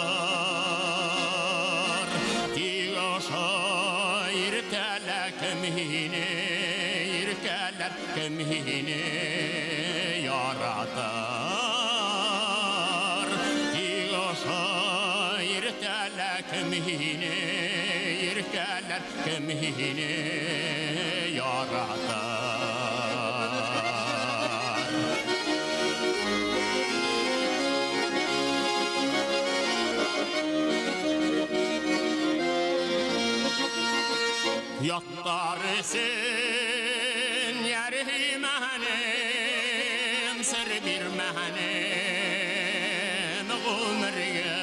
Тик ошо иртәлә кем һине иркәләр, кем һине яратыр. Тик ошо иртәлә кем һине иркәләр, кем һине яратыр. Яттар өсөн йәрһимәнем, сер бирмәнем ғүмергә.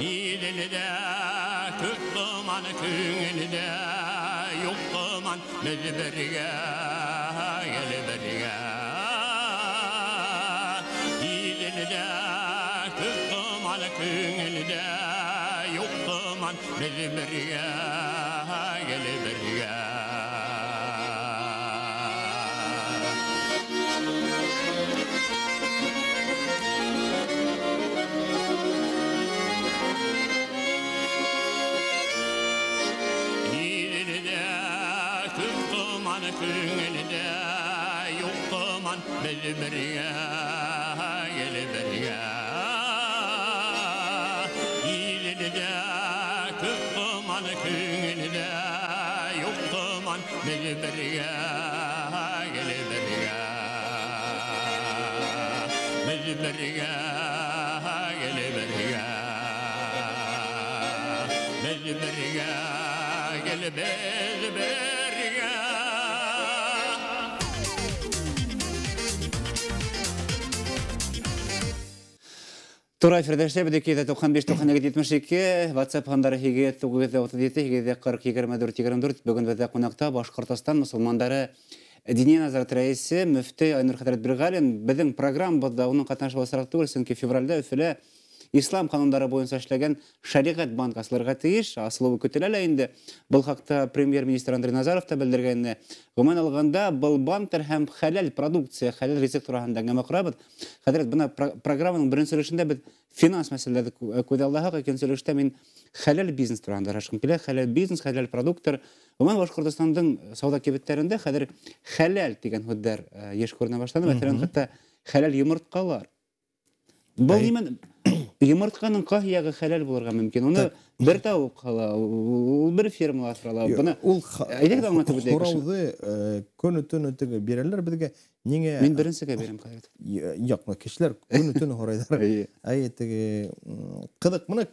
Иҙелдә күк томан, күңелдә юҡ томан, беҙ бергә, гел бергә. Иҙелдә күк томан, күңелдә юҡ томан, беҙ бергә, гел бергә. Иҙелдә күк томан, күңелдә юҡ томан, беҙ бергә, гел бергә. Иҙелдә күк томан, күңелдә юҡ томан, беҙ бергә, гел бергә. Беҙ бергә, гел бергә. Беҙ бергә, гел беҙ бергә. Тура эфирҙә эшләйбеҙ, 295 92 72, WhatsApp һандары 8 937 840 24 24. Бөгөн беҙҙә ҡунаҡта Башҡортостан мосолмандары Диния назарат рәйесе мөфти Айнур хәҙрәт Бирғәлин. Беҙҙең программабыҙҙа уның ҡатнашыуы осраҡ түгел, сөнки февралдә Өфөлә ислам ҡанундары буйынса эшләгән шәриғәт банк асылырға тейеш, асылыуы көтөлә лә инде. Был хаҡта премьер-министр Андрей Назаров та белдергәйне. Ғөмүмән алғанда, был банктар һәм хәләл продукция, хәләл ризыҡ тураһында әңгәмә ҡорабыҙ. Хәҙрәт, бына программаның беренсе өлөшөндә беҙ финанс мәсьәләләрҙе күҙаллаһаҡ, икенсе өлөштә мин хәләл бизнес тураһында һорашҡым килә. Хәләл бизнес, хәләл продукттар. Ғөмүмән, Башҡортостандың сауҙа кибеттәрендә хәҙер хәләл тигән һүҙҙәр йыш күренә башланы. Мәҫәлән, хатта хәләл йомортҡалар. Был нимә? Йомортҡаның ҡайһы яғы хәләл булырға мөмкин? Уны бер тауыҡ һала, ул бер фермала аҫрала. Бына ул әйҙәгеҙ аңлатып үтәйек. Һорауҙы көнө-төнө теге бирәләр беҙгә. Ниңә? Мин беренсегә бирәм хәҙер. Юҡ, мына кешеләр көнө-төнө һорайҙар. Әй, теге, ҡыҙыҡ, бына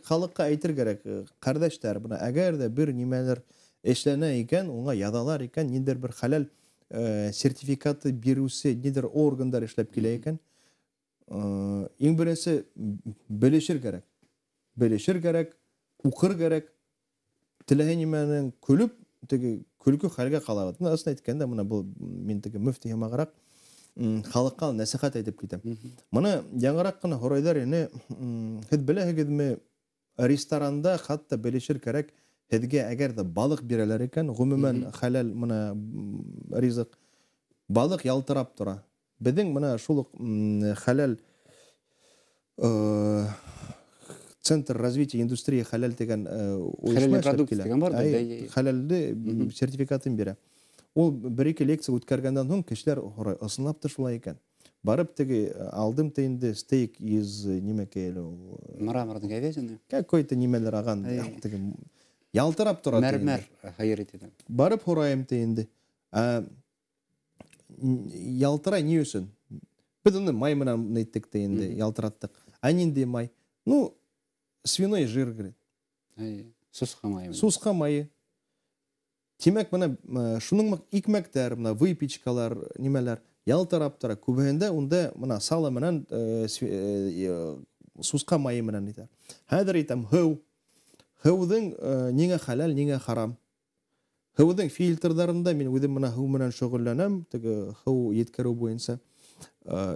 халыҡҡа әйтер кәрәк, ҡәрҙәштәр, бына әгәр ҙә бер нимәлер эшләнә икән, уңа яҙалар икән, ниндәйҙер бер хәләл сертификаты биреүсе, ниндәйҙер органдар эшләп килә икән, иң беренсе белешер кәрәк. Белешер кәрәк, уҡыр кәрәк. Теләһә нимәнең көлөп, теге көлкө хәлгә ҡалабыҙ. Бына ысын әйткәндә, бына был мин теге мөфти һымағыраҡ, халыҡҡа нәсихәт әйтеп китәм. Бына яңыраҡ ҡына һорайҙар ине, һеҙ беләһегеҙме, ресторанда хатта белешер кәрәк, һеҙгә әгәр ҙә балыҡ бирәләр икән, ғөмүмән хәләл бына ризыҡ, балыҡ ялтырап тора. Беҙҙең бына шул уҡ, хәләл, Центр развития индустрии хәләл тигән, ойошма Хәләл эшләп продукт килә. тигән бар, Әй, да, әй, әй. Хәләлде сертификатын бирә. Ул бер-ике лекция үткәргәндән һуң кешеләр һорай, ысынлап та шулай икән. Барып теге алдым та инде стейк из нимәкәй әле ул? Мраморный говядины. Какой-то нимәлер аған, Әй. теге ялтырап тора та инде. Мәрмәр хайыр итә. Барып һорайым та инде. Ялтырай ни өсөн? Беҙ уны май менән әйттек тә инде, ялтыраттыҡ. Ә ниндәй май? Ну, свиной жир, говорит. Әй, сусҡа майы. Сусҡа майы. Тимәк, бына шуның икмәктәр, бына выпечкалар, нимәләр ялтырап тора. Күбеһендә унда бына сало менән сусҡа майы менән итә. Хәҙер әйтәм, һыу. Һыуҙың ниңә хәләл, ниңә харам? Һыуҙың фильтрҙарында мин үҙем бына һыу менән шөғөлләнәм, теге һыу еткереү буйынса.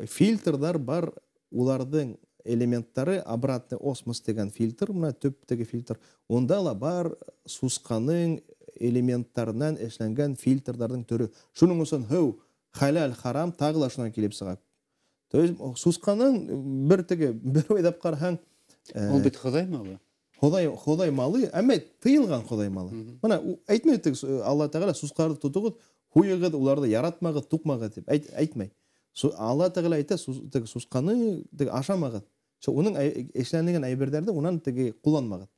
Фильтрҙар бар, уларҙың элементтары обратный осмос тигән фильтр, бына төп теге фильтр. Унда ла бар сусҡаның элементтарынан эшләнгән фильтрҙарҙың төрө. Шуның өсөн һыу хәләл, харам тағы ла шунан килеп сыға. То есть сусҡаның бер теге, бер уйлап ҡараһаң, Ул бит Хоҙай малы. Хоҙай малы, әммә тыйылған Хоҙай малы. Бына әйтмәй теге Алла Тәғәлә сусҡаларҙы тотоғоҙ, һуйығыҙ, уларҙы яратмағыҙ, туҡмағыҙ тип әйтмәй. Алла Тәғәлә әйтә, теге сусҡаны теге ашамағыҙ. Уның эшләнгән әйберҙәрҙе унан теге ҡулланмағыҙ.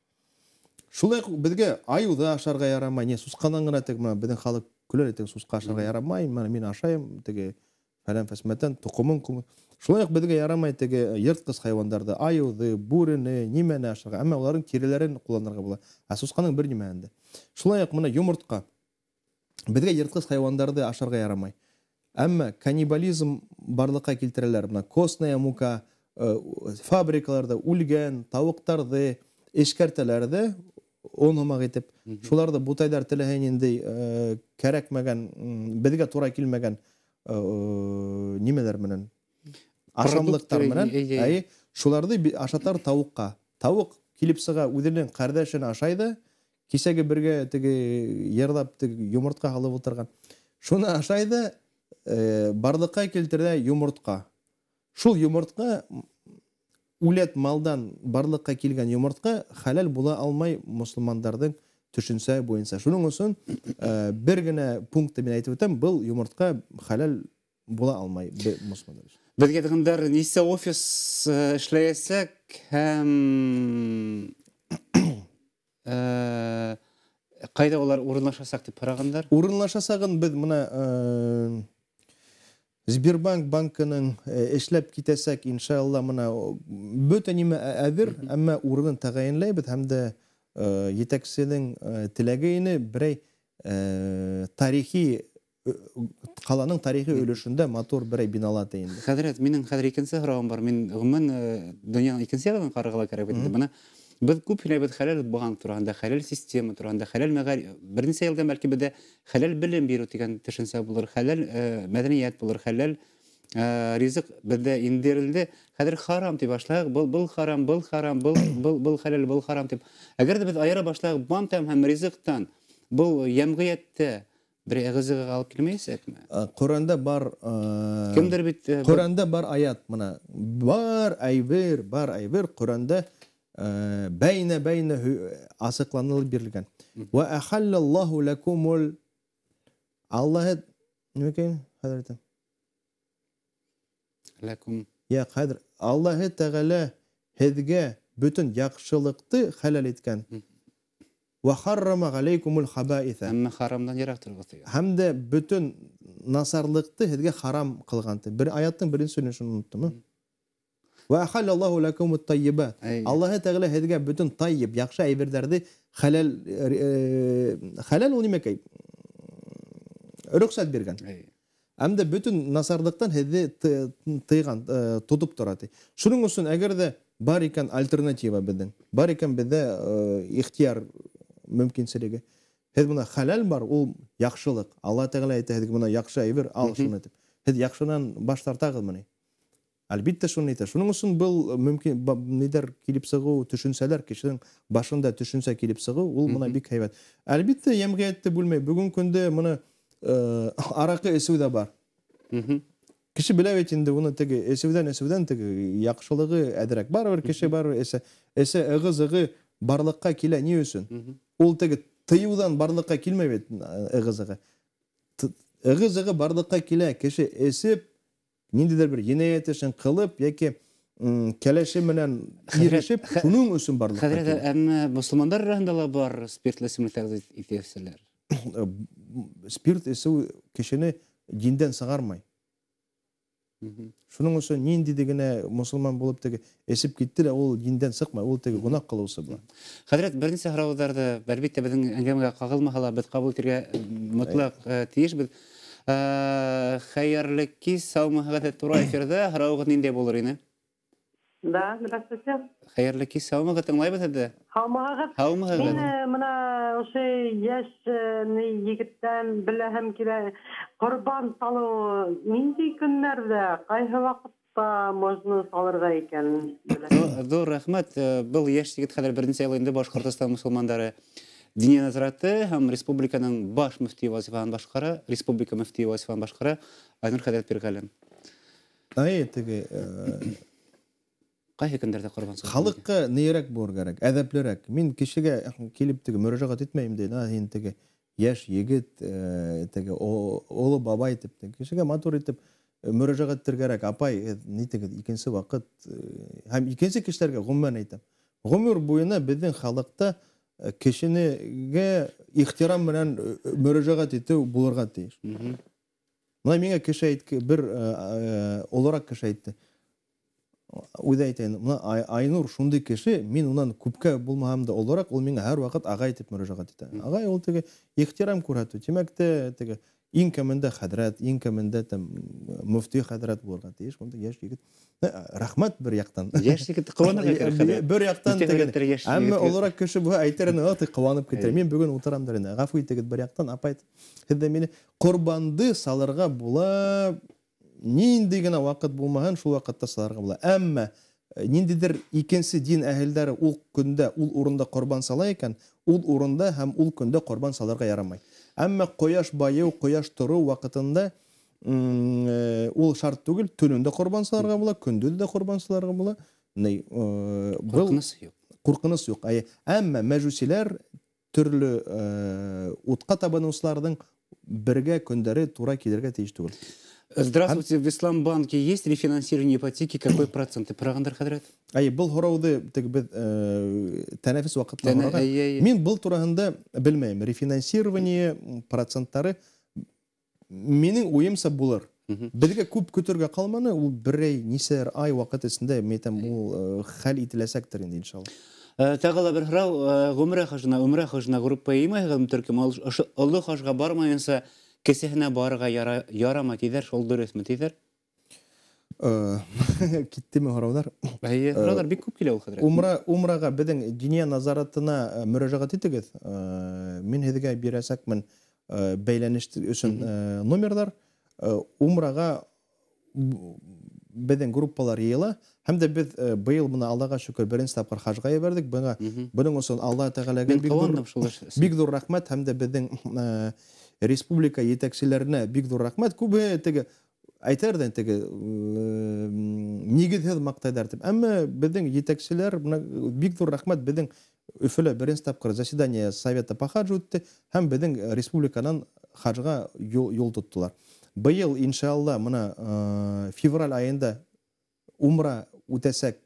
Шулай уҡ беҙгә айыуҙы ашарға ярамай, не сусҡанан ғына теге бына беҙҙең халыҡ көлә, теге сусҡа ашарға ярамай, бына мин ашайым, теге фәлән фәсмәтән, тоҡомон күмер. Шулай уҡ беҙгә ярамай теге йыртҡыс хайуандарҙы, айыуҙы, бүрене, нимәне ашарға, әммә уларҙың тиреләрен ҡулланырға була. Ә сусҡаның бер нимәһен дә. Шулай уҡ бына йомортҡа. Беҙгә йыртҡыс хайуандарҙы ашарға ярамай. Әммә каннибализм барлыҡҡа килтерәләр. Бына костная мука, фабрикаларҙа үлгән тауыҡтарҙы эшкәртәләр ҙә, он һымаҡ итеп, шуларҙы бутайҙар теләһә ниндәй, кәрәкмәгән, беҙгә тура килмәгән, нимәләр менән, ашамлыҡтар менән, әй, шуларҙы ашатар тауыҡҡа. Тауыҡ килеп сыға, үҙенең ҡәрҙәшен ашай ҙа, кисәге бергә теге йырлап теге йомортҡа һалып ултырған. Шуны ашай ҙа, барлыҡҡа килтерә йомортҡа. Шул йомортҡа үләт малдан барлыҡҡа килгән йомортҡа хәләл була алмай мосолмандарҙың төшөнсә буйынса. Шуның өсөн, бер генә пунктты мин әйтеп үтәм, был йомортҡа хәләл була алмай мосолмандар өсөн. Беҙгә тығындар нисә офис эшләйәсәк һәм, ҡайҙа улар урынлашасаҡ тип һорағандар? Урынлашасағын беҙ бына, Сбербанк банкының эшләп китәсәк, иншалла, бына бөтә нимә әҙер, әммә урынын тәғәйенләйбеҙ һәм дә, етәксенең, теләге ине берәй, тарихи, ҡаланың тарихи өлөшөндә матур берәй бинала ти инде. Хәҙрәт, минең хәҙер икенсе һорауым бар. Мин ғөмүмән, донъяның икенсе яғынан ҡарарға ла кәрәк бит инде. Бына беҙ күп һөйләйбеҙ хәләл банк тураһында, хәләл система тураһында, хәләл мәғариф, бер нисә йылдан бәлки беҙҙә хәләл белем биреү тигән төшөнсә булыр, хәләл, мәҙәниәт булыр, хәләл, ризыҡ беҙҙә индерелде. Хәҙер харам тип башлайыҡ, был харам, был харам, был хәләл, был харам тип. Әгәр ҙә беҙ айыра башлайыҡ банктан һәм ризыҡтан, был йәмғиәттә бер әғызығы алып килмәйәсәкме? Ҡөрьәндә бар, Кемдер бит, Ҡөрьәндә бар аят, бына бар әйбер, бар әйбер Ҡөрьәндә, бәйнә-бәйнә асыҡланылып бирелгән. Вә әхәлләллаһу ләкумул Аллаһы нимә икән, хәҙер әйтәм. Ләкум. Я, хәҙер Аллаһы Тәғәлә һеҙгә бөтөн яҡшылыҡты хәләл иткән. Вә харрама ғәләйкумул хабаиҫа. Әммә харамдан йыраҡ тороғоҙ тигән. Һәм дә бөтөн насарлыҡты һеҙгә харам ҡылған ти. Бер аяттың беренсе өлөшөн оноттом, ә? Вә әхәлләллаһу ләкумут таййибат. Аллаһы Тәғәлә һеҙгә бөтөн таййиб, яҡшы әйберҙәрҙе хәләл, хәләл ул нимәкәй? Рөхсәт биргән. Һәм дә бөтөн насарлыҡтан һеҙҙе тыйған, тотоп тора ти. Шуның өсөн әгәр ҙә бар икән альтернатива беҙҙең, бар икән беҙҙә, ихтияр мөмкинселеге. Һеҙ бына хәләл бар, ул яҡшылыҡ. Алла Тәғәлә әйтә һеҙгә бына яҡшы әйбер, ал шуны тип. Һеҙ яҡшынан баш тартағыҙмы ни? Әлбиттә шуны әйтә. Шуның өсөн был мөмкин, ниҙәр килеп сығыу, төшөнсәләр, кешенең башында төшөнсә килеп сығыу, ул бына бик һәйбәт. Әлбиттә, йәмғиәтте бүлмәй. Бөгөн көндә бына, араҡы эсеү ҙә бар. Кеше белә бит инде уны теге эсеүҙән, эсеүҙән теге яҡшылығы әҙерәк. Барыбер кеше барыбер эсә. Эсә ығы-зығы барлыҡҡа килә ни өсөн? Ул теге тыйыуҙан барлыҡҡа килмәй бит ығы-зығы. Ығы-зығы барлыҡҡа килә. Кеше эсеп, ниндәйҙер бер енәйәт эшен ҡылып, йәки, кәләше менән ирешеп, шуның өсөн барлыҡҡа Хәҙрәт, килә. әммә мосолмандар араһында ла бар спиртлы эсемлектәр итеүселәр. Спирт эсеү кешене диндән сығармай. Шуның өсөн ниндәй генә мосолман булып теге эсеп китте лә, ул диндән сыҡмай, ул теге гонаһ ҡылыусы була. Хәҙрәт, бер нисә һорауҙарҙы, әлбиттә, беҙҙең әңгәмәгә ҡағылмаһа ла, беҙ ҡабул итергә мотлаҡ тейешбеҙ. Хәйерле кис, һаумыһығыҙ, тура эфирҙа һорауығыҙ ниндәй булыр ине? Да, здравствуйте. Хәйерле кис, һаумыһығыҙ, тыңлайбыҙ һеҙҙе. Һаумыһығыҙ. Һаумыһығыҙ. Мин мына ошо йәш егеттән беләһем килә, ҡорбан салыу ниндәй көннәрҙә, ҡайһы ваҡытта можно салырға икән? Ҙур рәхмәт. Был йәш егет хәҙер бер нисә йыл инде Башҡортостан мосолмандары Диния назараты һәм республиканың баш мөфтийе вазифаһын башҡара, республика мөфтийе вазифаһын башҡара Айнур хәҙрәт Пирғәлин. Ай, теге ҡайһы көндәрҙә ҡорбан салырға? Халыҡҡа нейерәк булыр кәрәк, әҙәплерәк. Мин кешегә килеп теге мөрәжәғәт итмәйем дә, һин теге йәш егет, теге оло бабай тип, кешегә матур итеп мөрәжәғәт итергә кәрәк. Апай, ни теге икенсе ваҡыт һәм икенсе кешеләргә ғөмүмән әйтәм. Ғүмер буйына беҙҙең халыҡта кешенегә ихтирам менән мөрәжәғәт итеү булырға тейеш. Мына миңә кеше әйтте, бер олораҡ кеше әйтте. Үҙе әйтәйен, мына Айнур шундай кеше, мин унан күпкә булмаһам да олораҡ, ул миңә һәр ваҡыт ағай тип мөрәжәғәт итә. Ағай ул теге ихтирам күрһәтеү. Тимәк тә теге иң кәмендә хәҙрәт, иң кәмендә там мөфти хәҙрәт булырға тейеш. Унда йәш егет. Рәхмәт бер яҡтан. Йәш егет ҡыуанырға кәрәк хәҙрәт. Бер яҡтан Мөфти теге, хәҙрәттәр йәш әммә егет. олораҡ кеше булһа, әйтер ине, аты ҡыуанып китер. Мин бөгөн ултырам дер ине. Ғәфү итегеҙ бер яҡтан, апай, һеҙ ҙә мине ҡорбанды салырға була. Ниндәй генә ваҡыт булмаһын, шул ваҡытта салырға була. Әммә ниндәйҙер икенсе дин әһелдәре ул көндә, ул урында ҡорбан сала икән, ул урында һәм ул көндә ҡорбан салырға ярамай. Әммә ҡояш байыу, ҡояш тороу ваҡытында, ул шарт түгел, төнөндә ҡорбан салырға була, көндөҙ ҙә ҡорбан салырға була. Был Ҡурҡыныс юҡ. Ҡурҡыныс юҡ. Әйе. Әммә мәжүсиләр төрлө утҡа табыныусыларҙың бергә көндәре тура килергә тейеш түгел. Здравствуйте, в Исламбанке есть рефинансирование ипотеки? Какой процент? Ты прағандар, хәҙрәт? Әйе, был һорауҙы теге беҙ тәнәфес ваҡытында һораған. Әйе, әйе. Мин был тураһында белмәйем. Рефинансирование проценттары минең уйымса булыр. Беҙгә күп көтөргә ҡалманы, ул берәй нисәләр ай ваҡыт эсендә, мин әйтәм, ул хәл ителәсәктер инде, иншалла. Тағы ла бер һорау, ғүмрә хажына, умрә хажына группа йыймайһығыҙмы төркөм? Ул ошо оло хажға бармайынса кесеһенә барырға ярамай тиҙәр, шул дөрөҫмө тиҙәр? Киттеме һорауҙар? Әйе, һорауҙар бик күп килә ул хәҙрәт. Умраға беҙҙең Диния назаратына мөрәжәғәт итегеҙ. Мин һеҙгә бирәсәкмен бәйләнеш өсөн номерҙар. Умраға беҙҙең группалар йыйыла. Һәм дә беҙ быйыл бына Аллаға шөкөр беренсе тапҡыр хажға ебәрҙек. Быға бының өсөн Алла Тәғәләгә Мин ҡыуандым шул эш өсөн. бик ҙур рәхмәт. Һәм дә беҙҙең республика етәкселәренә бик ҙур рәхмәт. Күбеһе теге әйтер ҙә теге нигеҙһеҙ маҡтайҙар тип. Әммә беҙҙең етәкселәр бына бик ҙур рәхмәт. Беҙҙең Өфөлә беренсе тапҡыр заседание совета по хаджу үтте һәм беҙҙең республиканан хажға юл тоттолар. Быйыл иншалла бына февраль айында умра үтәсәк,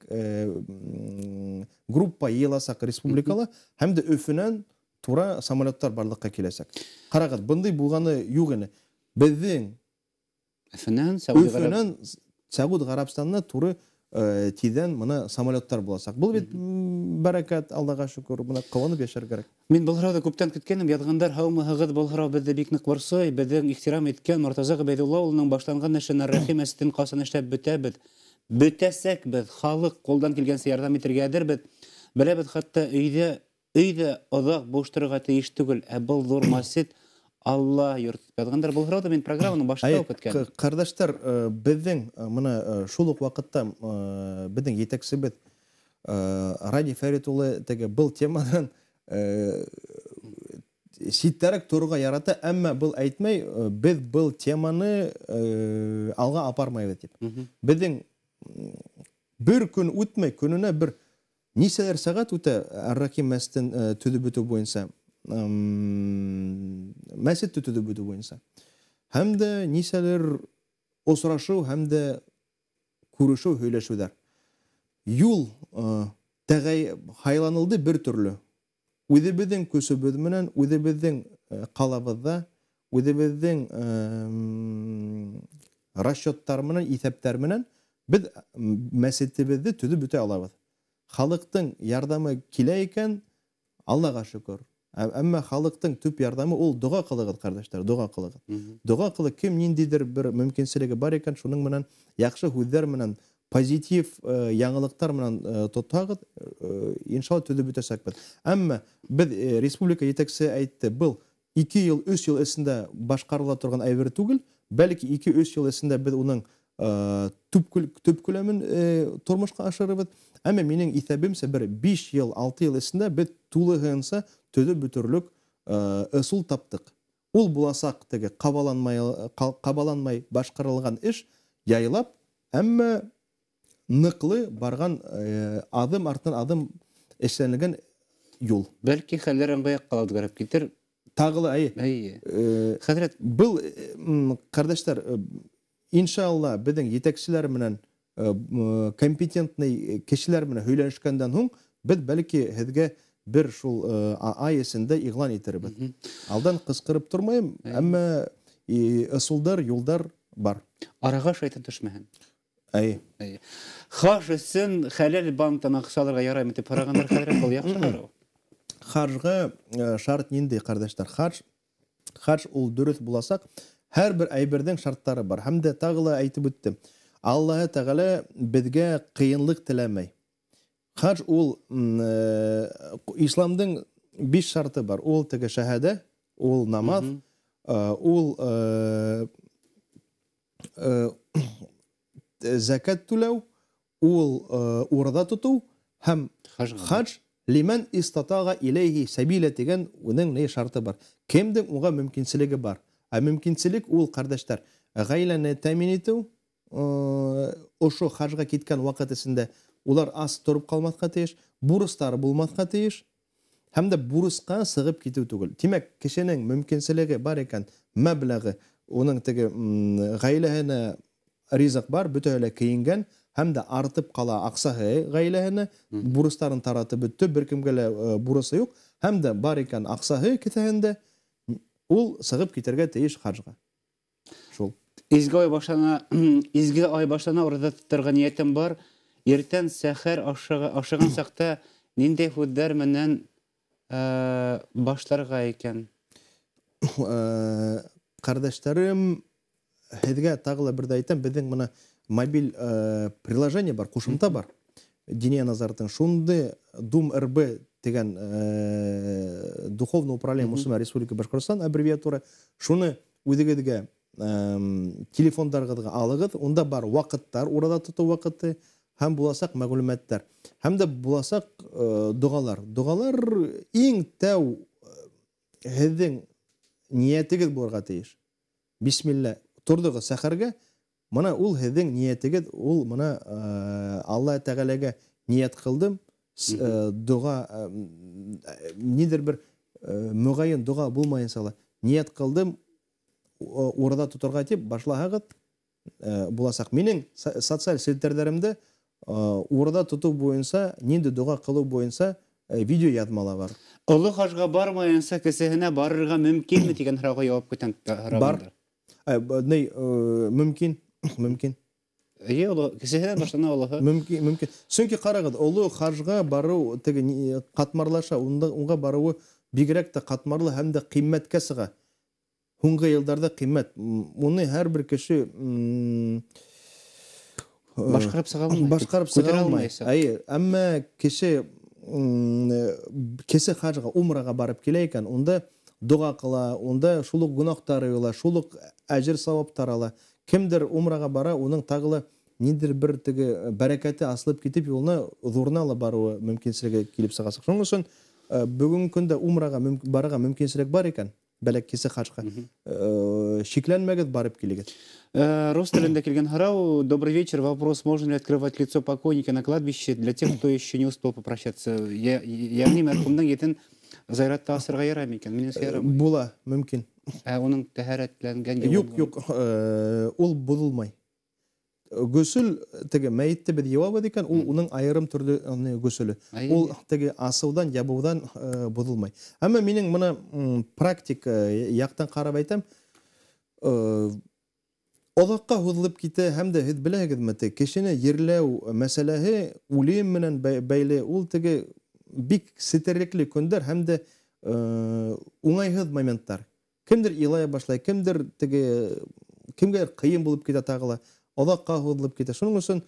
группа йыйыласаҡ республикала һәм дә Өфөнән тура самолеттар барлыҡҡа киләсәк. Ҡарағыҙ, бындай булғаны юҡ ине. Беҙҙең Өфөнән Сәүди Ғәрәб- Өфөнән Сәғүд Ғәрәбстанына туры тиҙҙән бына самолеттар буласаҡ. Был бит бәрәкәт, Аллаға шөкөр, бына ҡыуанып йәшәр кәрәк. Мин был һорауҙы күптән көткәнем, яҙғандар, һаумыһығыҙ, был һорау беҙҙе бик ныҡ борсой. Беҙҙең ихтирам иткән Мортаза Ғибәйҙулла улының башланған эшен Ар-Рәхим мәсетен ҡасан эшләп бөтәбеҙ? Бөтәсәкбеҙ, халыҡ ҡулдан килгәнсә ярҙам итергә әҙербеҙ. Беләбеҙ, хатта өйҙә оҙаҡ буш торорға тейеш түгел, ә был ҙур мәсет Алла йорт. Яҙғандар, был һорауҙы мин программаның башында Әйе, уҡ көткәнем. ҡәрҙәштәр, беҙҙең бына шул уҡ ваҡытта беҙҙең етәксебеҙ Радий Фәрит улы теге был теманан ситтәрәк торорға ярата, әммә был әйтмәй, беҙ был теманы алға апармайбыҙ тип. Беҙҙең бер көн үтмәй, көнөнә бер нисәләр сәғәт үтә Ар-Рәхим мәсетен төҙөп бөтөү буйынса, мәсетте төҙөп бөтөү буйынса. Һәм дә нисәлер осрашыу, һәм дә күрешеү, һөйләшеүҙәр. Юл тәғәй һайланылды бер төрлө. Үҙебеҙҙең көсөбөҙ менән, үҙебеҙҙең ҡалабыҙҙа, үҙебеҙҙең Расчеттар менән, иҫәптәр менән беҙ мәсетебеҙҙе төҙөп бөтә алабыҙ. Халыҡтың ярҙамы килә икән, Аллаға шөкөр. Әммә халыҡтың төп ярҙамы ул доға ҡылығыҙ, ҡәрҙәштәр, доға ҡылығыҙ. Доға ҡылып, кем ниндәйҙер бер мөмкинселеге бар икән, шуның менән яҡшы һүҙҙәр менән, позитив яңылыҡтар менән тотһағыҙ, иншалла төҙөп бөтәсәкбеҙ. Әммә беҙ республика етәксеһе әйтте, был 2 йыл, 3 йыл эсендә башҡарыла торған әйбер түгел, бәлки 2-3 йыл эсендә беҙ уның төп күләмен тормошҡа ашырырбыҙ. Әммә минең иҫәбемсә бер 5 йыл, 6 йыл эсендә беҙ тулыһынса төҙөп бөтөрлөк ысул таптыҡ. Ул буласаҡ теге ҡабаланмай башҡарылған эш яйлап, әммә ныҡлы барған аҙым артынан аҙым эшләнелгән юл. Бәлки хәлдәр ыңғай яҡҡа ла үҙгәреп китер. Тағы ла, әйе. Әйе. Хәҙрәт, был ҡәрҙәштәр, иншалла беҙҙең етәкселәр менән, компетентный кешеләр менән һөйләшкәндән һуң беҙ бәлки һеҙгә бер шул ай эсендә иғлан итербеҙ. Алдан ҡысҡырып тормайым, әммә ысулдар, юлдар бар. Араға шайтан төшмәһен. Әйе. Әйе. Хаж өсөн хәләл банктан аҡса алырға яраймы тип һорағандар, хәҙрәт, был яҡшы һорау. Хажға шарт ниндәй, ҡәрҙәштәр? Хаж ул дөрөҫ буласаҡ. Һәр бер әйберҙең шарттары бар. Һәм дә тағы ла әйтеп үттем. Аллаһы Тәғәлә беҙгә ҡыйынлыҡ теләмәй. Хаж ул исламдың 5 шарты бар. Ул теге шәһәдә, ул намаҙ, ул зәкәт түләү, ул ураҙа тотоу һәм хаж лимән истатаға иләйһи сәбилә тигән уның ни шарты бар. Кемдең уға мөмкинселеге бар? Ә мөмкинселек ул, ҡәрҙәштәр, ғаиләне тәьмин итеү, ошо хажға киткән ваҡыт эсендә улар ас тороп ҡалмаҫҡа тейеш, бурыстары булмаҫҡа тейеш, һәм дә бурысҡа сығып китеү түгел. Тимәк, кешенең мөмкинселеге бар икән, мәбләғе, уның теге ғаиләһенә ризыҡ бар, бөтәһе лә кейенгән, һәм дә артып ҡала аҡсаһы ғаиләһенә, бурыстарын таратып бөттө, бер кемгә лә бурысы юҡ, һәм дә бар икән аҡсаһы кеҫәһендә, ул сығып китергә тейеш хажға. Шул. Изге ай башлана, изге ай башлана, ураҙа тоторға ниәтем бар. Иртән сәхәр ашаған саҡта ниндәй һүҙҙәр менән башларға икән? Ҡәрҙәштәрем, һеҙгә тағы ла бер ҙә әйтәм, беҙҙең бына мобиль приложение бар, ҡушымта бар. Диния назараттың шунды Дум РБ тигән Духовное управление мусульман Республики Башкортостан аббревиатура. Шуны үҙегеҙгә телефондарығыҙға алығыҙ. Унда бар ваҡыттар, ураҙа тотоу ваҡыты, һәм буласаҡ мәғлүмәттәр, һәм дә буласаҡ доғалар. Доғалар иң тәү һеҙҙең ниәтегеҙ булырға тейеш. Бисмилла, торҙоғоҙ сәхәргә, мына ул һеҙҙең ниәтегеҙ, ул мына Алла Тәғәләгә ниәт ҡылдым, доға, ниҙер бер мөғәйен доға булмайынса ла, ниәт ҡылдым, ураҙа тоторға тип башлаһағыҙ, буласаҡ. Минең социаль селтәрҙәремдә ураҙа тотоу буйынса, ниндәй доға ҡылыу буйынса видео яҙмалар бар. Оло хажға бармайынса кесәһенә барырға мөмкинме тигән һорауға яуап көтәм. Бар. Ней, мөмкин, мөмкин. Эйе, оло кесәһенән башлана олоһо. Мөмкин, мөмкин. Сөнки ҡарағыҙ, оло хажға барыу теге ҡатмарлаша, унға барыуы бигерәк тә ҡатмарлы һәм дә ҡиммәткә сыға. Һуңғы йылдарҙа ҡиммәт. Уны һәр бер кеше, Башҡарып сыға алмай. Башҡарып сыға Күтәрә алмай. алмайсың. Эйе, әммә кеше хажға, умраға барып килә икән, унда доға ҡыла, унда шул уҡ гөнаһтар юыла, шул уҡ әжер сауаптар ала. Кемдер умраға бара, уның тағы ла ниндәйҙер бер теге бәрәкәте асылып китеп, юлына ҙурына ла барыуы мөмкинселеге килеп сығасаҡ. Шуның өсөн бөгөнгө көндә умраға барырға мөмкинселек бар икән, бәләк кесе хажға. Шикләнмәгеҙ, барып килегеҙ. Рус телендә килгән һорау. Добрый вечер. Вопрос, можно ли открывать лицо покойника на кладбище для тех, кто еще не успел попрощаться? Ягъни мәрхүмдең етін зыяратта асырға ярай микән? Минеңсә, ярамай. Була, мөмкин. Уның тәһәрәтләнгән Юҡ, юлы юҡ, ул боҙолмай. Гөсөл, теге мәйетте беҙ йыуабыҙ икән, ул уның айырым төрлө, гөсөлө. Ул теге асыуҙан, ябыуҙан боҙолмай. Әммә минең мына практик яҡтан ҡарап әйтәм, Оҙаҡҡа һуҙылып китә, һәм дә һеҙ беләһегеҙме, кешене ерләү мәсьәләһе үлем менән бәйле, ул теге бик сетерлекле көндәр һәм дә уңайһыҙ моменттар. Кемдер илай башлай, кемдер теге кемгәлер ҡыйын булып китә тағы ла, оҙаҡҡа һуҙылып китә. Шуның өсөн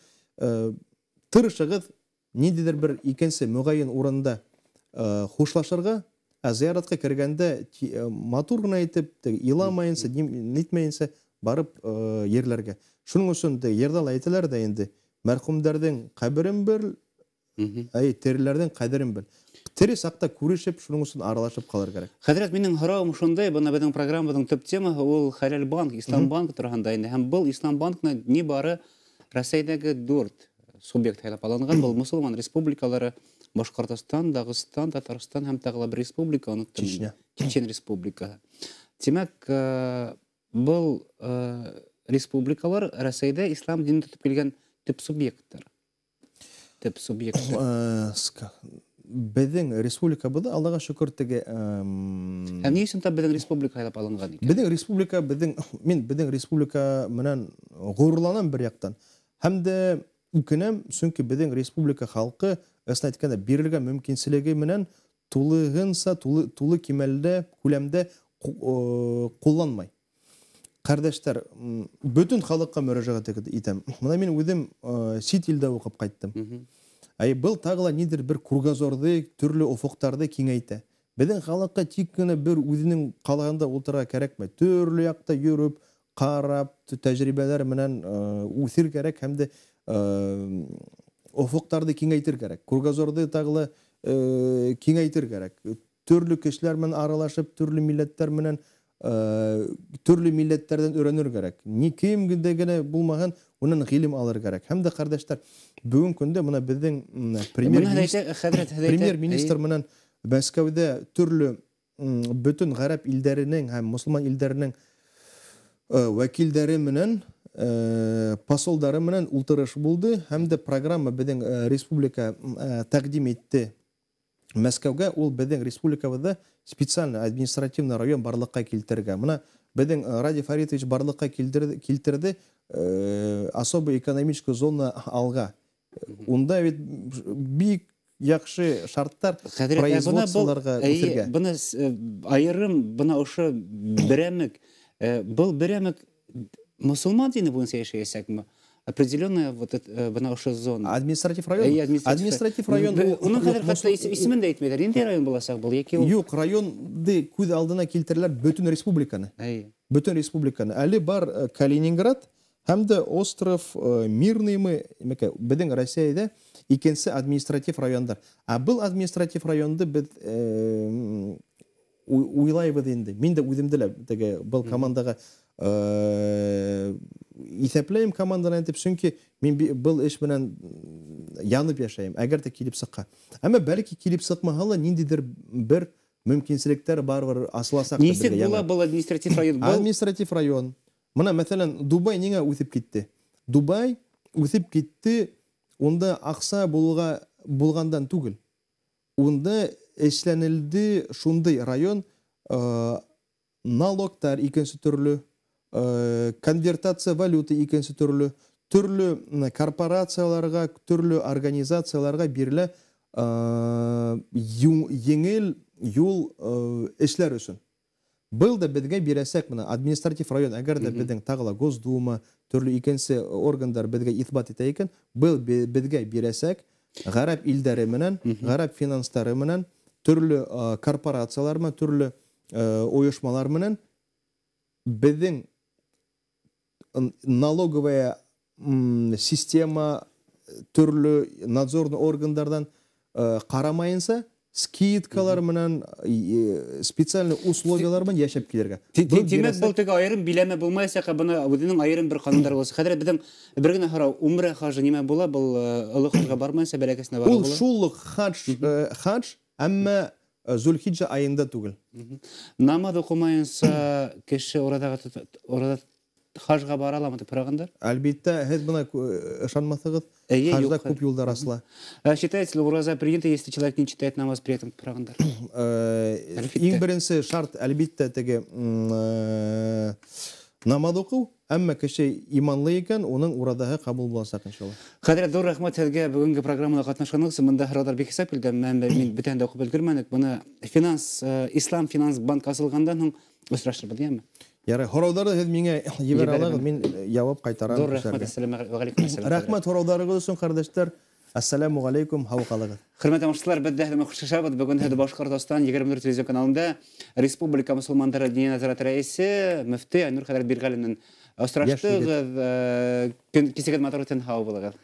тырышығыҙ ниндәйҙер бер икенсе мөғәйен урында хушлашырға, ә зыяратҡа кергәндә матур ғына итеп, иламайынса, нитмәйенсә барып ерләргә. Шуның өсөн дә ерҙә лә әйтәләр дә инде, мәрхүмдәрҙең ҡәберен бел, әй, тереләрҙең ҡәҙерен бел. Тере саҡта күрешеп, шуның өсөн аралашып ҡалыр кәрәк. Хәҙрәт, минең һорауым шундай, бына беҙҙең программабыҙҙың төп темаһы ул Хәләл банк, Ислам банк тураһында инде. Һәм был Ислам банкына ни бары Рәсәйҙәге 4 субъект һайлап алынған. Был мосолман республикалары Башҡортостан, Дағыстан, Татарстан һәм тағы ла бер республика, оноттом. Чечня. Чечен республикаһы. Тимәк, был республикалар Рәсәйҙә ислам динен тотоп килгән төп субъекттар. Төп субъекттар. Беҙҙең республикабыҙ, Аллаға шөкөр, теге, Һәм ни өсөн тап беҙҙең республика һайлап алынған икән? Беҙҙең республика, беҙҙең, мин беҙҙең республика менән ғорурланам бер яҡтан. Һәм дә үкенәм, сөнки беҙҙең республика халҡы, ысын әйткәндә, бирелгән мөмкинселеге менән тулыһынса, тулы кимәлдә, күләмдә ҡулланмай. Ҡәрҙәштәр, бөтөн халыҡҡа мөрәжәғәт итәм. Бына мин үҙем сит илдә уҡып ҡайттым. Әй, был тағы ла ниҙер бер кругозорҙы, төрлө офоҡтарҙы киңәйтә. Беҙҙең халыҡҡа тик кенә бер үҙенең ҡалаһында ултырырға кәрәкмәй. Төрлө яҡта йөрөп, ҡарап, тәжрибәләр менән үҫер кәрәк һәм дә офоҡтарҙы киңәйтер кәрәк. Кругозорҙы тағы ла киңәйтер кәрәк. Төрлө кешеләр менән аралашып, төрлө милләттәр менән, төрлө милләттәрҙән өйрәнер кәрәк. Ни кем генә генә булмаһын, унан ғилем алыр кәрәк. Һәм дә, ҡәрҙәштәр, бөгөн көндә бына беҙҙең премьер-министр менән Мәскәүҙә төрлө, бөтөн ғәрәп илдәренең һәм мосолман илдәренең вәкилдәре менән, посолдары менән ултырыш булды. Һәм дә программа беҙҙең республика тәҡдим итте Мәскәүгә. Ул беҙҙең республикабыҙҙа специально административный район барлыҡҡа килтергә. Бына беҙҙең Радий Фаритович барлыҡҡа килтерҙе особый экономическую зона алға. Унда бит бик яҡшы шарттар производстволарға үҫергә. Бына айырым, бына ошо берәмек, был берәмек мосолман дине буйынса йәшәйәсәкме? Определенная вот это, бына ошо зона. Административ район? Административ район. Уның хәҙер хатта исемен дә әйтмәйҙәр. Ниндәй район буласаҡ был? Яки ул? Юҡ, районды күҙ алдына килтерәләр бөтөн республиканы. Бөтөн республиканы. Әле бар Калининград һәм дә остров Мирныймы, беҙҙең Россиядә икенсе административ райондар. Ә был административ районды беҙ уйлайбыҙ инде. Мин дә үҙемде лә теге был командаға иҫәпләйем команданы тип, сөнки мин был эш менән янып йәшәйем, әгәр ҙә килеп сыҡһа. Әммә бәлки килеп сыҡмаһа ла, ниндәйҙер бер мөмкинселектәр барыбер асыласаҡ. Нисек була был административ район? Административ район. Бына, мәҫәлән, Дубай ниңә үҫеп китте? Дубай үҫеп китте, унда аҡса булғандан түгел. Унда эшләнелде шундай район, налогтар икенсе төрлө, конвертация валюты икенсе төрлө, төрлө корпорацияларға, төрлө организацияларға бирелә еңел юл эшләр өсөн. Был да беҙгә бирәсәк бына административ район, әгәр ҙә беҙҙең тағы ла Госдума, төрлө икенсе органдар беҙгә иҫбат итә икән, был беҙгә бирәсәк ғәрәп илдәре менән, ғәрәп финанстары менән, төрлө корпорациялар менән, төрлө ойошмалар менән беҙҙең налоговая система төрлө надзорный органдарҙан ҡарамайынса, скидкалар менән, специальный условиялар менән йәшәп килергә. Тимәк, был теге айырым биләмә булмаясаҡ, бына үҙенең айырым бер ҡанундары булса. Хәҙер беҙҙең бер генә һорау, умра хажы нимә була? Был оло хажға бармайынса бәләкәсенә барып Ул була? шул уҡ хадж, әммә Зулхиджа айында түгел. Намаҙ уҡымайынса кеше урада хажға бара аламы тип һорағандар? Әлбиттә, һеҙ бына ышанмаҫһығыҙ, Эйе, хажда юҡ. күп юлдар асыла. Считается ли ураза принята, если человек не читает намаз при этом һорағандар? Иң беренсе шарт, әлбиттә, теге намаҙ уҡыу, Әммә кеше иманлы икән, уның ураҙаһы ҡабул буласаҡ иншалла. Хәҙрәт, ҙур рәхмәт һеҙгә бөгөнгө программала ҡатнашҡанығыҙ өсөн. Бында һорауҙар бик хисап килде, әммә мин бөтәһен дә уҡып өлгөрмәнек. Быны финанс, Ислам финанс банк асылғандан һуң осрашырбыҙ, йәме? Ярай, һорауҙарҙы һеҙ миңә ебәрә алағыҙ, мин яуап ҡайтарам. Ҙур рәхмәт, әссәләмү ғәләйкүм. Рәхмәт һорауҙарығыҙ өсөн, ҡәрҙәштәр. Ассаламу алейкум, һау ҡалығыҙ. Хөрмәтле тамашасылар, беҙ дә һеҙҙең хушлашабыҙ. Бөгөн һеҙ Башҡортостан 24 телевизион каналында Республика мосолмандары Диния назараты рәйесе мөфти Айнур хәҙрәт Бирғәлиннән осраштығыҙ. Кисегеҙ матур үтһен, һау булығыҙ.